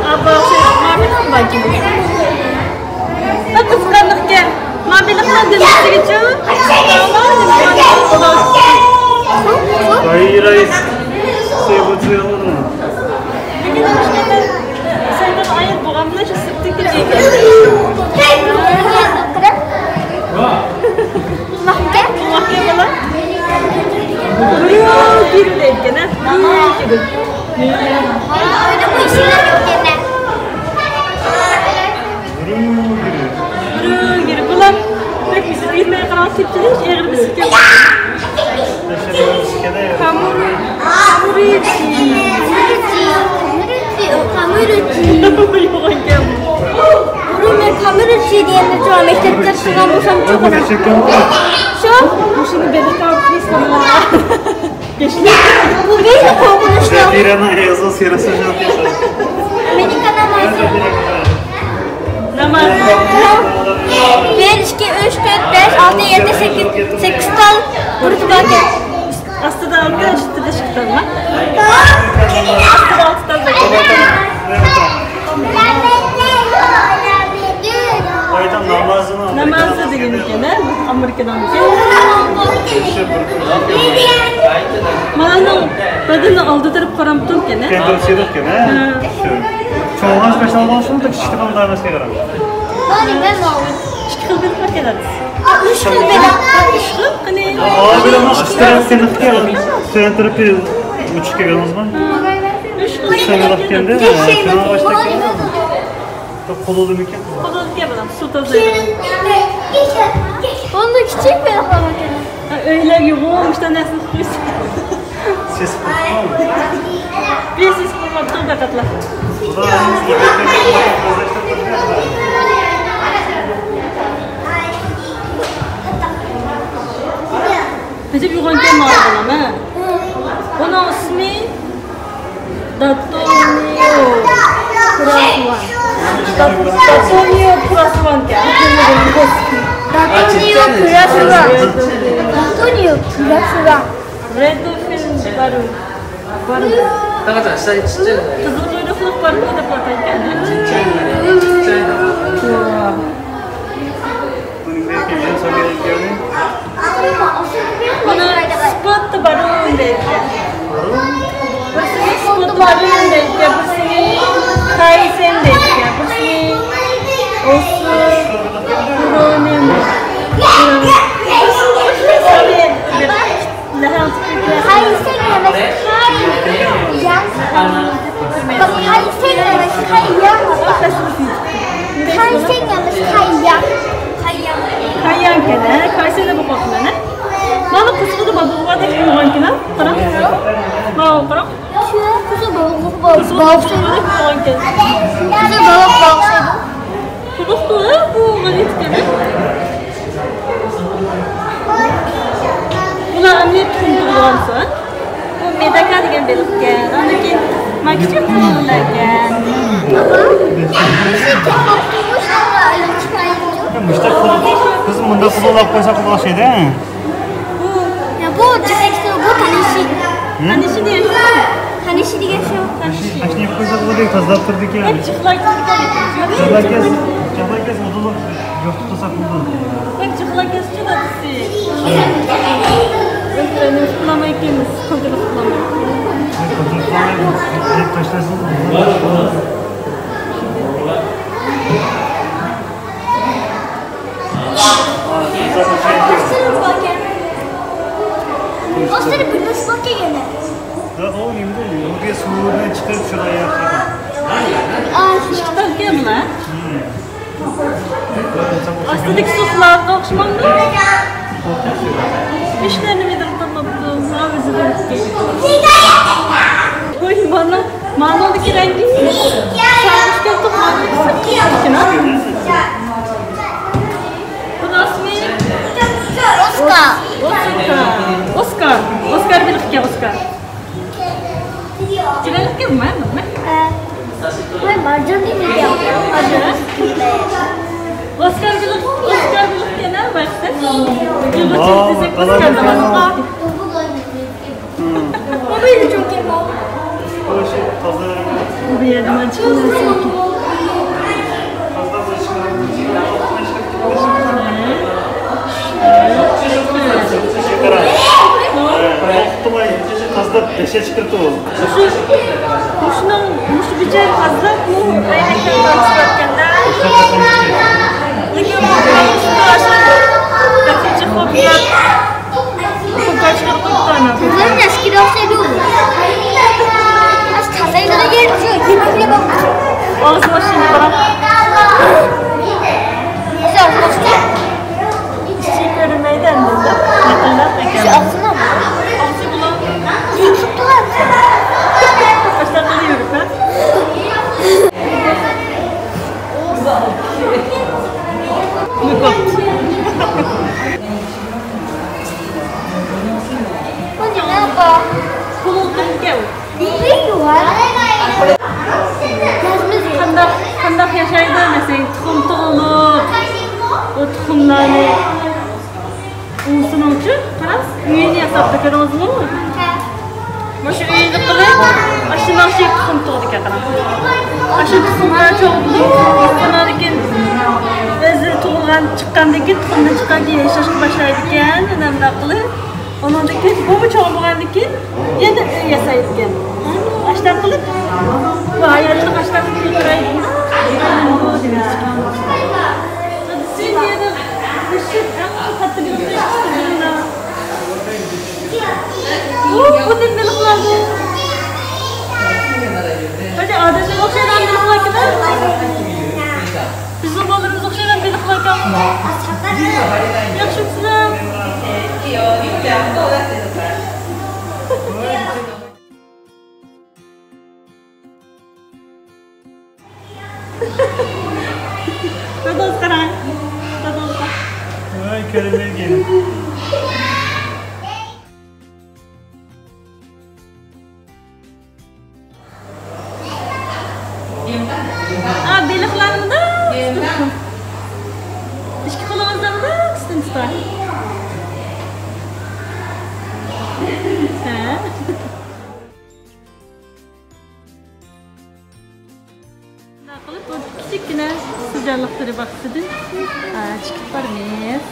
ئاپا، شۇ ماۋۇ باركەن. بەك قىزىقارلىقكەن. مانا بېلىقنىڭ دۈمبىسىگىچۇ. ھاي، رايس. سېغىل سېغىلمۇ؟ لېكىن سەيدىن ئايەت بولغان بىلەن شۇ سىرتتىكى دېگەن. ماھكەم. ماھكەم بالا. بۇرۇ كىرىدىكەن، ھە؟ بۇرۇ كىرىدىكەن. ئۆيدە بۇ ئىشلار يوق ئىكەن. بۇرۇن گىرى. بۇرۇن گىرى. بۇلار بەك بىزنى بىلمەي قالغان، كۆپچىلىك ئېغىر بېسىپ كەلدى. كامۇرۇچى. كامۇرۇچى. كامۇرۇچى. يوغان گەپ. بۇرۇن مەن كامۇرۇچى دېگەننى چوڭ مەكتەپتە قىلغان بولسام چوقۇم. شۇ. مۇشۇنى بېلىققا ئالىسىلار. بۇ بەك قورقۇنچلۇق. زەفىرەنىڭ ئېغىزىغا سىيرىسى. مېنىڭكى نامازى. ناماز. بىر، ئىككى، ئۈچ، تۆت، بەش، ئالتە، يەتتە، سەككىز، سەككىز تال بۇرۇتى باركەن. ئاستىدا ئالتە، ئۈستىدە ئىككى تالما؟ ئاستىدا ئالتە تال باركەن. نامازى دېگەن ئىكەن، ھە؟ ئامېرىكىنىڭ ئىكەن. مانىڭ بەدىنى ئالدى تەرەپ قارامتۇل ئىكەن، ھە؟ كەندىر سېرىق ئىكەن، ھە؟ ھە. شۇ. چوڭ ئاز بەش ئالغان شۇ، كىچىك چىققان دائىرىسىگە قاراڭ. مانا مەن ئالدىم. ئىككى خىل بېلىق بار ئىكەن. ئۈچ خىل بېلىق. ئۈچ خىل؟ قېنى؟ ئا، بىلەن ئۈستەرەپ سېرىق ئىكەن. ئۈستەرەپ تەرىپى ئوچۇق كەلگەن ئۇزمان. ئۈچ خىل. ئۈستەرەپ كەلدى. شۇنىڭغا باشلاپ كەلدى. قولىدىكى بىلەن سۇ تازىلايدىغان. ئۇندا كىچىك بېلىقلار بار ئىكەن. ھە، ئۆيلەرگە يۇغۇرۇپ مۇشۇنداق نەرسىنى قويسا. سېسىق قىلىپمۇ؟ بىر سېسىق قىلماپتۇ پەقەتلا. ئەجەب يوغانكەن ماۋۇ بالام، ھە؟ ئۇنىڭ ئىسمى داتونىيو كۇراسۇۋان. دات-، داتونىيو كۇراسۇۋانكەن. داتونىيو كۇراسۇۋان. داتونىيو كۇراسۇۋان. رېدفىن بارۇ. بارۇ. قىزىل قۇيرۇقلۇق بارۇ دەپ ئاتايدىكەن. بۇنى سپوت بارون دەيدىكەن. بىرسىنى سپوت بارون دەيدىكەن، بىرسىنى كايسەن دەيدىكەن، بىرسىنى ئوسۇ، بۇرونىم. كايسەن ئەمەس، كايياڭ. كايسەن ئەمەس، كايياڭ. كايسەن ئەمەس، كايياڭ. كايياڭ. كايياڭ ئىكەن، ھە؟ كايسەن دەپ ئوقۇۋاتىمەن، ھە؟ مانا قىزىقىدا بابۇغا دەپ قويغانكەن، ھە؟ قاراڭ. ماۋۇ قاراڭ. شۇ قىزىل بابۇغا، بابۇغا دەپ قويغانكەن. قىزىل بابۇغا ئوخشايدۇ. قىزىقتۇ، ھە؟ بۇ غەلىتىكەن، ھە؟ بۇلار ئەمدى تۇخۇم تۇغۇلغانسا، بۇ مېداكا دېگەن بېلىقكەن. ئاندىن كېيىن ما كىچىك قۇلۇلاركەن. مۇشتاق قىزىم مۇنداق قۇلۇللاپ قويسا قىزىق ئوخشايدۇ. بۇ، يا، بۇ جىقلايكىسى، بۇ تانىشى. ھە؟ تانىشى دېگەن شۇ. تانىشى دېگەن شۇ. تانىشى. ئاشۇنى يەپ قويساق بولدى، تازىلاپ تۇرىدىكەن. بەك جىقلايكىسى. جىقلايكەس، جىقلايكەس ئۇدۇلۇپ يوقىتىپ قويساق بولدى. بەك جىقلايكەس. ئۇقمايمەن، قىلالمايمەن. ئاستىدىكى سۇپىلارغا ئوخشىمامدۇ؟ ئىشلىرىنى بىلدۈرۈپ تۇرماپتۇ. ماڭا ئۆزى بىلىپ كەتتى. ۋاي، مانا، مانىڭدىكى رەڭگى سارغۇچ كەلدى، مانىڭدىكى سېرىق كەلدى. بۇنىڭ ئىسمى؟ ئوسكار. ئوسكار. ئوسكار. ئوسكار بېلىق ئىكەن، ئوسكار. جىلالىق كەلمە، نېمە؟ ۋاي، مارجان دېمەيدۇ. ئوسكار بېلىق، ئوسكار بېلىق كەلمە، بايقىسا. ئۇيغۇرچە دېسەك، ئوسكار بېلىق. بۇ يەردە مانا چىقىۋاتىدۇ. قازداپ دەشە چىقىرىپتۇ ئۇ. مۇشۇ، مۇشۇنىڭ، مۇشۇ بىچارە قازداپ بۇ ئەينەكتىن باشلاپتىكەن-دە. لېكىن بۇ ئاشۇ بەكرىچە خوپ يەپ، خوپ چىقىرىپ قويۇپتۇ ئانا. قىزىم ئەسكىگە ئوخشايدۇ. ئاشۇ ئاغزىنى ئاچسۇن، قاراڭ. ئىچى كۆرۈنمەيدۇ ئەمدى. لىقىلداپ ئىكەن. ئاغزىنى. ئاغزى بۇلار. ئاشۇنداق قىلىۋېرىپ، ھە؟ قانداق، قانداق ياشايدۇ، مەسىلەن، تۇخۇم تۇغۇلۇپ، ئۇ تۇخۇملارنى ئۇۋىسىنىڭچۇ، قاراڭ، ئۆيىنى ياساپتۇ، كۆردىڭىزمۇ؟ مۇشۇ ئۆينى قىلىپ، ئاشۇنداق شېرىپ تۇخۇم تۇغىدىكەن، قاراڭ. ئاشۇ تۇخۇملار چوڭ بولۇپ، ئۇنىڭدىن كېيىن ئۆزلىرى تۇغۇلغان، چىققاندىن كېيىن، تۇخۇمدىن چىققاندىن كېيىن ياشاشقا باشلايدىكەن، يەنە مۇنداق قىلىپ. ئۇنىڭدىن كېيىن بۇمۇ چوڭ بولغاندىن كېيىن يەنە ئۆي ياسايدىكەن. ئاشۇنداق قىلىپ، بۇ ھاياتلىق ئاشۇنداق قىلىپ كېتىۋېرەيدۇ. بۇ، بۇ نېمە بېلىقلاردۇ؟ قاچان ئادەمگە ئوخشايدىغان بېلىقلاركەن-ھە؟ بىزنىڭ بالىلىرىمىزغا ئوخشايدىغان بېلىقلاركەن. ياخشىمۇسىلەر؟ دادىڭىزغا قاراڭ. دادىڭىزغا. ۋاي، كۆرۈنمەيدىكەن. ئا، بېلىقلارنى مۇنداق تۇتۇپ، ئىككى قولىڭىزدا مۇنداق ئۈستىنى تۇتۇڭ. ھە. شۇنداق قىلىپ، بۇ كىچىككىنە سىجانلىق تۈرى باغچىسىدىن، ئا، چىقىپ بارىمىز.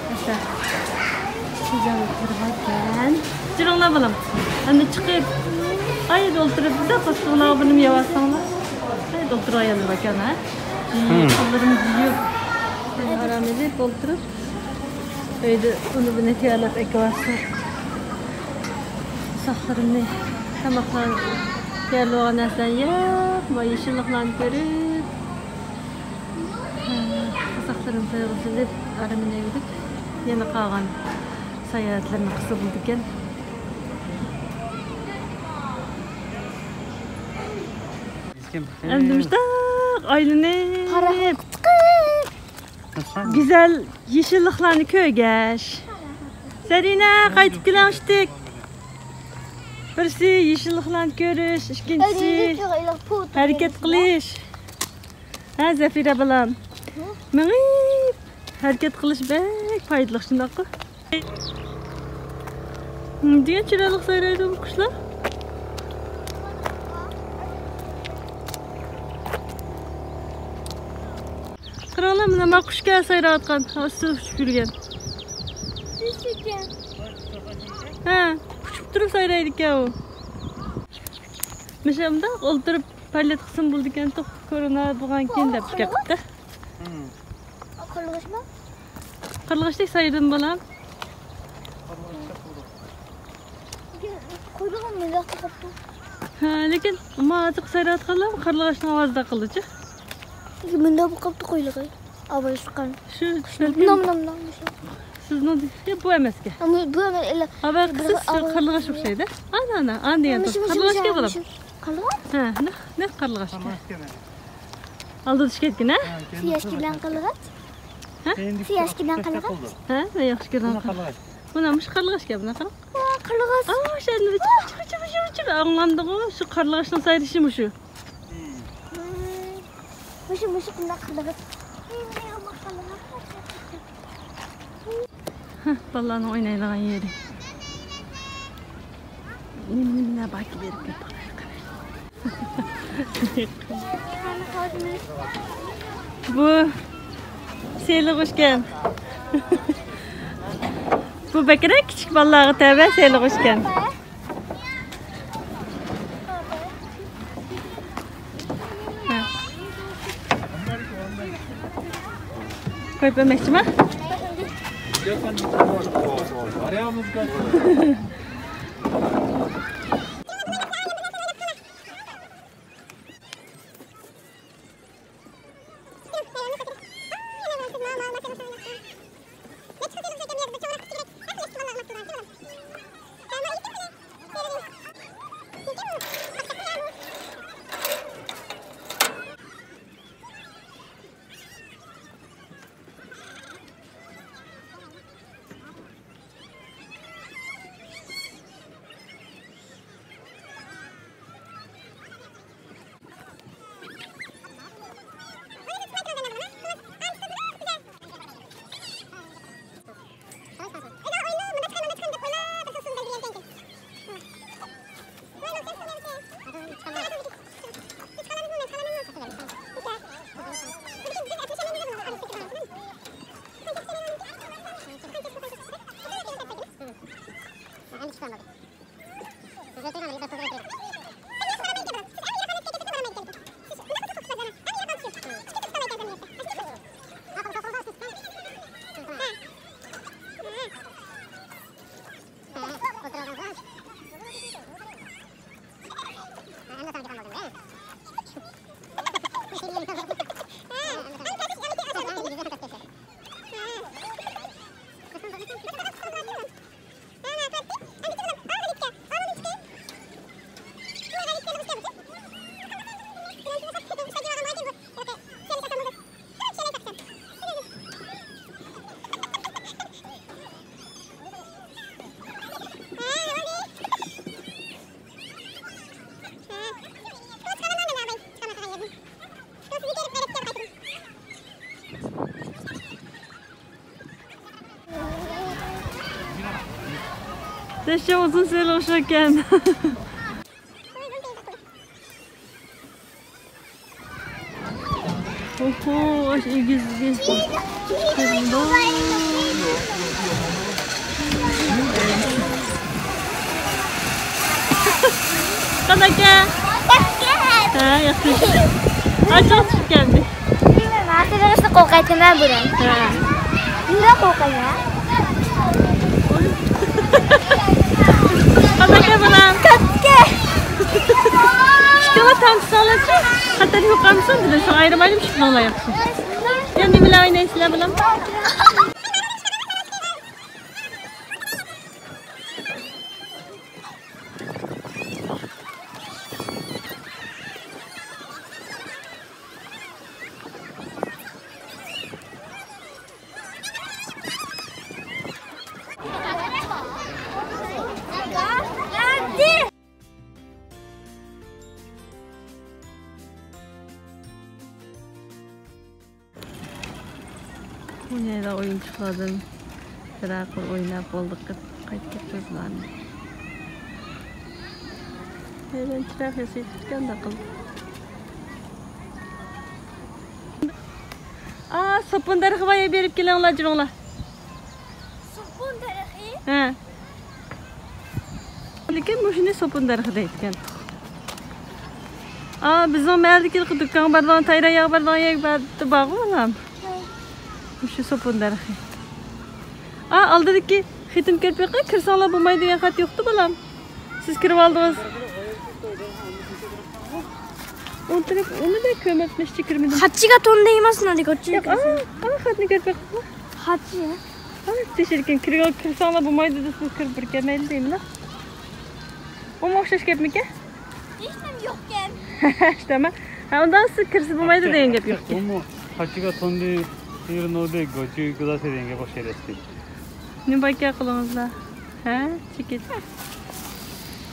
مىسا، سىجانلىق تۈرى باركەن. جۈرۈڭلار بالام. ئەمدى چىقىپ، ئايدا ئولتۇرۇپ، بىزدە پوستىغىلارغا بىر نېمە يەۋالساڭلار. ئايدا ئولتۇرۇپ ئاياللار باركەن، ھە؟ قوللىرىمىزنى يۇيۇپ، ئارام ئېلىپ ئولتۇرۇپ، ئۆيدە ئۇنى بۇنى تەييارلاپ ئەكىۋالسا. ساقلىرىمنى، تاماقلار تەييارلىۋالغان نەرسىلەرنى يەپ، مانا يېشىللىقلارنى كۆرۈپ، ساقلىرىمنى تويغۇزۇپ، ئارىمىنى ئېلىپ، يەنە قالغان ساياھەتلەرنى قىلسا بولىدىكەن. ئەمدى مۇشتاق ئايلىنىپ، گۈزەل يېشىللىقلارنى كۆرگەچ. زەرىنە، قايتىپ كېلىڭ، ئىشتىك. بىرسى يېشىللىقلارنى كۆرۈش، ئىككىنچىسى ھەرىكەت قىلىش. ھە، زەفىرە بالام؟ مېڭىپ ھەرىكەت قىلىش بەك پايدىلىق، شۇنداققۇ؟ نېمىدېگەن چىرايلىق سايرايدۇ بۇ قۇشلار. قاراڭلار، مانا، مانا قۇشكەن سايراۋاتقان، ئۈستىدە ئۇچۇپ يۈرگەن. ھە، ئۇچۇپ تۇرۇپ سايرايدىكەن ئۇ. مۇشۇنداق ئولتۇرۇپ پائالىيەت قىلسىمۇ بولىدىكەن، توق، كورونا بولغانكىن دەپ كەپتۇ. قارلىغاچمۇ؟ قارلىغاچتەك سايرىدىم بالام. قويلىغان مۇنداق قىلىپتۇ. ھە، لېكىن ما ھازىرقى سايراۋاتقانلار قارلىغاچنىڭ ئاۋازىدا قىلدىچۇ. لېكىن مۇنداق بولۇپ قاپتۇ قويلىغى. ئاۋاز چىققان. شۇ، شۇ. مۇنداق، مۇنداق، مۇنداق، مۇشۇ. سىزنىڭ، يا، بۇ ئەمەسكەن. ئەمما بۇ ئەمەس، ئەللا. ھاۋا قىسىس شۇ قارلىغاچ ئوخشايدۇ. ئانا، ئانا، ئانا دېگەن. مۇشۇ، مۇشۇ، قارلىغاچكەن بالام. مۇشۇ. قارلىغاچ؟ ھە، نەق، نەق قارلىغاچكەن. ئالدىدا چۈشۈپ كەتكىن، ھە؟ سىياشكىدان قارلىغاچ؟ ھە؟ سىياشكىدان قارلىغاچ؟ ھە، مەن ياخشى كۆرىدىغان قارلىغاچ. مانا مۇشۇ قارلىغاچكەن، بۇنى قاراڭ. ۋا، قارلىغاچ. ئاۋۇ، شۇ ئۇچۇر، ئۇچۇر، ئۇچۇر، ئۇچۇر. ئاڭلاندىغۇ، شۇ قارلىغاچنىڭ سايرىشى مۇشۇ. مۇشۇ، مۇشۇ قانداق قارلىغاچ؟ ھە، بالىلارنىڭ ئوينايدىغان يېرى. نېمە، نېمىلەر باركى بېرىپ كۆرۈپ باقايلى، قاراڭ. بۇ سېلىغۇچكەن. بۇ بەكرەك كىچىك بالىلارغا تەۋە سېلىغۇچكەن. قويۇپ بەرمەكچىما؟ تەشچە ئۇزۇن سېلىق شۇكەن. ئوھو، ئاش ئېگىز، ئېگىز. قانداق ئەكە؟ ھە، ياخشى. ئاچچىق چۈشۈپ كەلدى. بىلمەيمەن، ئاخىرىنى قورقايتتىم مەن بۇرۇن. ھە. نېمە قورقايمەن؟ قانداق ئەكە بالام؟ كاتكە. ئىككىلا تامچە سالىسى. خەتەر يوقامسۇن دېدى. شۇڭا ئايرىم ئايرىم چىقىپ ئويناياقسىز. يا نېمىلەر ئوينايسىلەر بالام؟ ئوينايدىغان ئويۇنچۇقلاردىن بىرەر قۇر ئويناپ بولدۇق، قايتىپ كەتتى ئۆزلەرنى. ئەيلەنچۈرەك ياسىتىپتىكەن-دە قىز. ئا، سوپۇن دەرىخى بار يەرگە بېرىپ كېلىڭلار، جۇرۇڭلار. سوپۇن دەرىخى؟ ھە. لېكىن مۇشۇنى سوپۇن دەرىخى دەيدىكەن. ئا، بىزنىڭ مەھەللىدىكى دۇكانغا بارىدىغان، تايراياغا بارىدىغان يەر بارغۇ بالام. مۇشۇ سوپۇن دەرىخى. ئا، ئالدىدىكى خېتىنى كۆرۈپ بېقىڭ، كىرسەڭلار بولمايدۇ دېگەن خەت يوقتۇ بالام. سىز كىرىۋالدىڭىز. ئولتۇرۇپ، ئۇنى بەك كۆرمەپتىمەن، ئىچىگە كىرمىدىم. خەتچىگە تون دەيمەن، سىنى دەيگەن. ياق، ئا، ئا، خەتنى كۆرۈپ بېقىڭلار. خەتچى. ئا، تېشىركىن كىرگەن، كىرسەڭلار بولمايدۇ دېسىڭىز، كىرىپ بىر كەلمەيلى دەيمەن. ئۇمۇ ئوخشاش گەپمىكەن؟ ھېچنېمە يوقكەن. ھەشتەمە. ھە، ئۇنداق سىز كىرسە بولمايدۇ دېگەن گەپ يوقكەن. ئۇمۇ خەتچىگە توندى، يېرىنودى، گوچى، گۇلاسى دېگەن گەپ ئوخشايدۇ ئەسلى. نېمە باركەن قولىڭىزدا؟ ھە؟ چېكىت.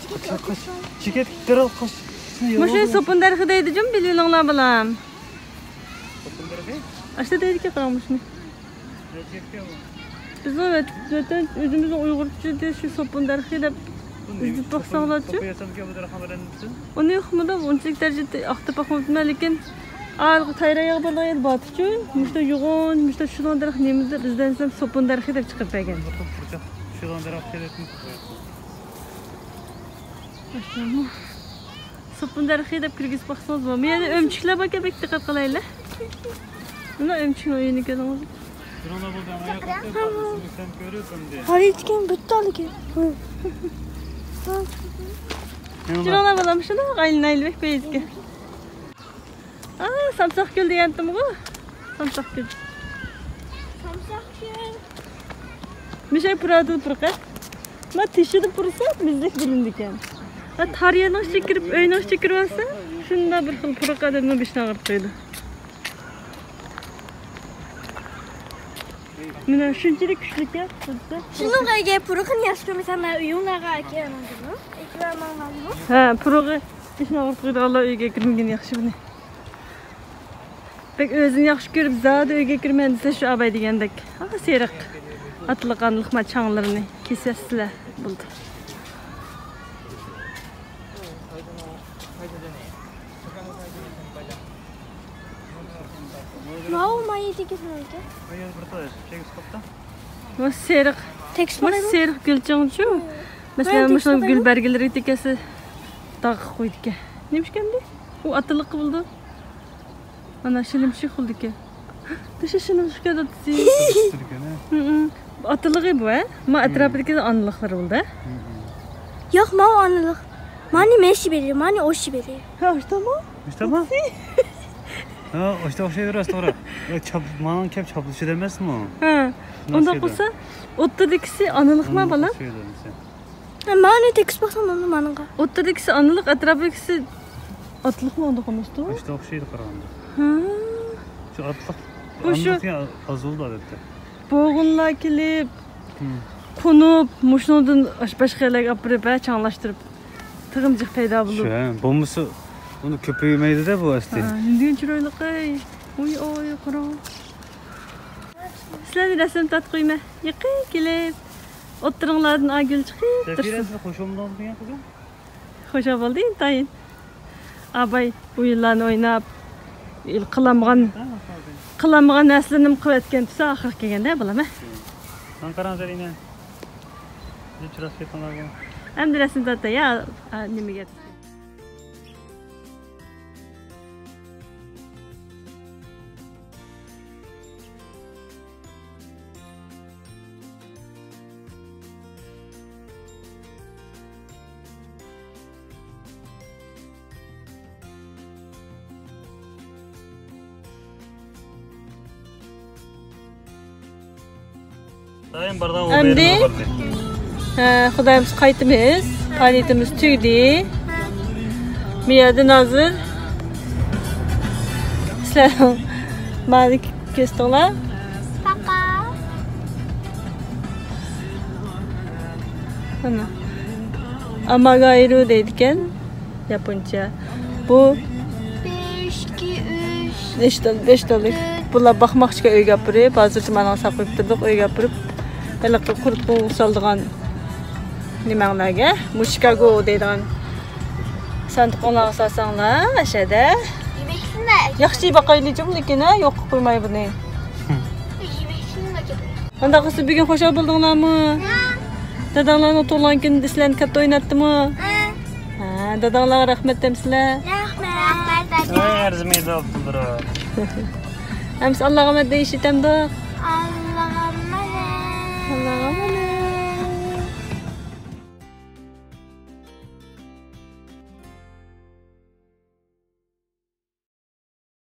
چېكىت، قاچ. چېكىت، دەرھال قاچ. مۇشۇ سوپۇن دەرىخى دەيدۇ جۇمۇ، بىلىۋېلىڭلار بالام. سوپۇن دەرىخى؟ ئاشتا دەيدىكەن، قاراڭ مۇشۇنى. بىزنىڭ ۋەت-، ۋەتەن، ئۆزىمىزنىڭ ئۇيغۇرچىدا شۇ سوپۇن دەرىخى دەپ ئىزدىنىپ باقساڭلارچۇ. ئۇنى يوقمىدۇ، ئۇنچىلىك دەرىجىدە ئاختىپ باقماپتىمەن، لېكىن ھېلىقى تايراياغ بارىدىغان يەر بارتىچۇ، مۇشۇنداق يوغان، مۇشۇنداق چۈشىدىغان دەرەخ نېمە دەپ ئىزدەنسەم، سوپۇن دەرىخى دەپ چىقىپ بەرگەن. چۈشىدىغان دەرەخ. سوپۇن دەرىخى دەپ كىرگۈزۈپ باقسىڭىز بولىدۇ. بۇ يەردە ئۆمۈچۈكلەر باركەن، بەك دىققەت قىلايلى. مانا ئۆمۈچۈكنىڭ ئۆيىنى كۆردىڭىزمۇ؟ ھارىيتكەن بىتتالىكەن. جۇرۇڭلار بالام، شۇنداق ئايلىنايلى، بەك بەيزىكەن. ئا، سامساق گۈل دېگەنتىمغۇ؟ سامساق گۈل. سامساق گۈل. مىشەي پۇرادا پۇرىقى. ما تېشىدا پۇرىسا مىزدەك بىلىنىدىكەن. ھە، تار يەرنىڭ ئىچىگە كىرىپ، ئۆينىڭ ئىچىگە كىرىۋالسا، شۇنداق بىر خىل پۇرىقى ئادەمنىڭ بېشىنى ئاغرىتىدۇ. مانا شۇنچىلىك كۈچلۈككەن، خۇددى. شۇنىڭغا ئىگە پۇرىقىنى ياخشى كۆرمىسەم، مەن ئۆيۈڭلارغا ئەكىۋەرمەڭ دېدىم. ئەكىۋەرمەڭلارمۇ؟ ھە، پۇرىقى بېشىنى ئاغرىتىدۇ، ئاللا ئۆيگە كىرمىگىنى ياخشى بۇنى. بەك ئۆزىنى ياخشى كۆرۈپ، زادى ئۆيگە كىرىمەن دېسە، شۇ ئاباي دېگەندەك. ھا، سېرىق. ئاتلىق ئانىلىق ما چاڭلىرىنى كېسەسىلە بولدى. ماۋۇ مايىدىكى نېمىكەن؟ ماۋۇ سېرىق. تېكىست ماۋۇ سېرىق گۈلچېڭچۇ. مەسىلەن، مۇشۇ گۈل بەرگىلىرى تېكەسى داغ قويىدىكەن. نېمىشكەندى؟ ئۇ ئاتىلىققا بولىدۇ. ئانا شىلىمشىق بولىدىكەن. تېشى شىلىمشىقكەن ئاتىسى. ئاتىلىقى بۇ، ھە؟ ما ئەتراپىدىكى ئانىلىقلىرى بولدى. ياق، ماۋۇ ئانىلىق. مانى مېشى بېرى، مانى ئوشى بېرى. ھە، ئاشتامۇ؟ ئاشتامۇ؟ ھە، ئاشتا ئوخشايدۇ راست، توغرا. ماڭا كەپ چاپلىشىدۇ ئەمەسمۇ؟ ھە. ئۇنداق بولسا، ئوتتۇرىدىكىسى ئانىلىقما بالا؟ ھە، مانا تېكىست باقسام بولدى مانىڭغا. ئوتتۇرىدىكىسى ئانىلىق، ئەتراپىدىكىسى ئاتلىقمۇ ئۇنداق ئەمەستۇ؟ ئاشتا ئوخشايدۇ قارىغاندا. ھە. شۇ ئاتلىق، بۇ شۇ ئانىلىق ئاز بولىدۇ ئادەتتە. بوغۇنلار كېلىپ، قونۇپ، مۇشۇنىڭدىن باشقا يەرلەرگە ئاپىرىپ، ھە، چاڭلاشتۇرۇپ، تېخىمۇ جىق پەيدا بولۇپ. شۇ، ھە، بولمىسا ئۇنى كۆپەيمەيدۇ-دە بۇ ئەسلى. ھە، نېمىدېگەن چىرايلىق ئەي. ۋوي، ئوي، قاراڭ. سىلەرنى رەسىم تارتقۇيمەن. يېقىن كېلىپ، ئوتتۇرۇڭلاردىن ئاگۈل چىقىپ تۇرسۇن. سەفىرە، سىز خۇشال بولدىڭىزمۇ بۈگۈن قىزىم؟ خۇشال بولدى ئىنتايىن. ئاباي ئويۇنلارنى ئويناپ، قىلالمىغان، قىلالمىغان نەرسىلىرىنى قىلىۋەتكەن تۇرسا، ئاخىرقى كەلگەندە بالام، ھە؟ ماڭا قاراڭ، زەرىنە. نېچە راست گېپىڭلار بۇ؟ ئەمدى رەسىم تارتاي، يا، ئا، نېمىگە؟ ئەمدى، ھە، خۇدايىمىز قايتىمىز. پائالىيىتىمىز تۈگىدى. مىيادىن ھازىر سىلەر مانا كۆستۈڭلار. پاقا. مانا. ئاماگايرۇ دەيدىكەن. ياپونچە. بۇ بىر، ئىككى، ئۈچ، بەش تال-، بەش تاللىق. بۇلار باقماقچىغا ئۆيگە ئاپىرىپ، ھازىرچە مانا ساقلاپ تۇردۇق، ئۆيگە ئاپىرىپ، ھېلىقى قۇرۇتقۇغا سالىدىغان نېمەڭلارگە، مۇشىكاگو دەيدىغان ساندۇقۇڭلارغا سالساڭلار، ئەشەدە. ياخشى باقايلى جۇمۇ، لېكىن، ھە، يوق قىلىپ قويماي بۇنى. قانداق قىلسا، بۈگۈن خۇشال بولدۇڭلارمۇ؟ ھە. داداڭلارنىڭ تۇغۇلغان كۈنىدە سىلەرنى كاتتا ئويناتتىمۇ؟ ھە. ھە، داداڭلارغا رەھمەت دەمسىلەر؟ رەھمەت. رەھمەت، دادا. ۋاي، ئەرزىمەيدۇ، ئابدۇلرا. ئەمىسە ئاللاغا ئامەت دېيىش يېتەمدۇ؟ ئاللاغا ئامەت. ئاللاغا ئامەت.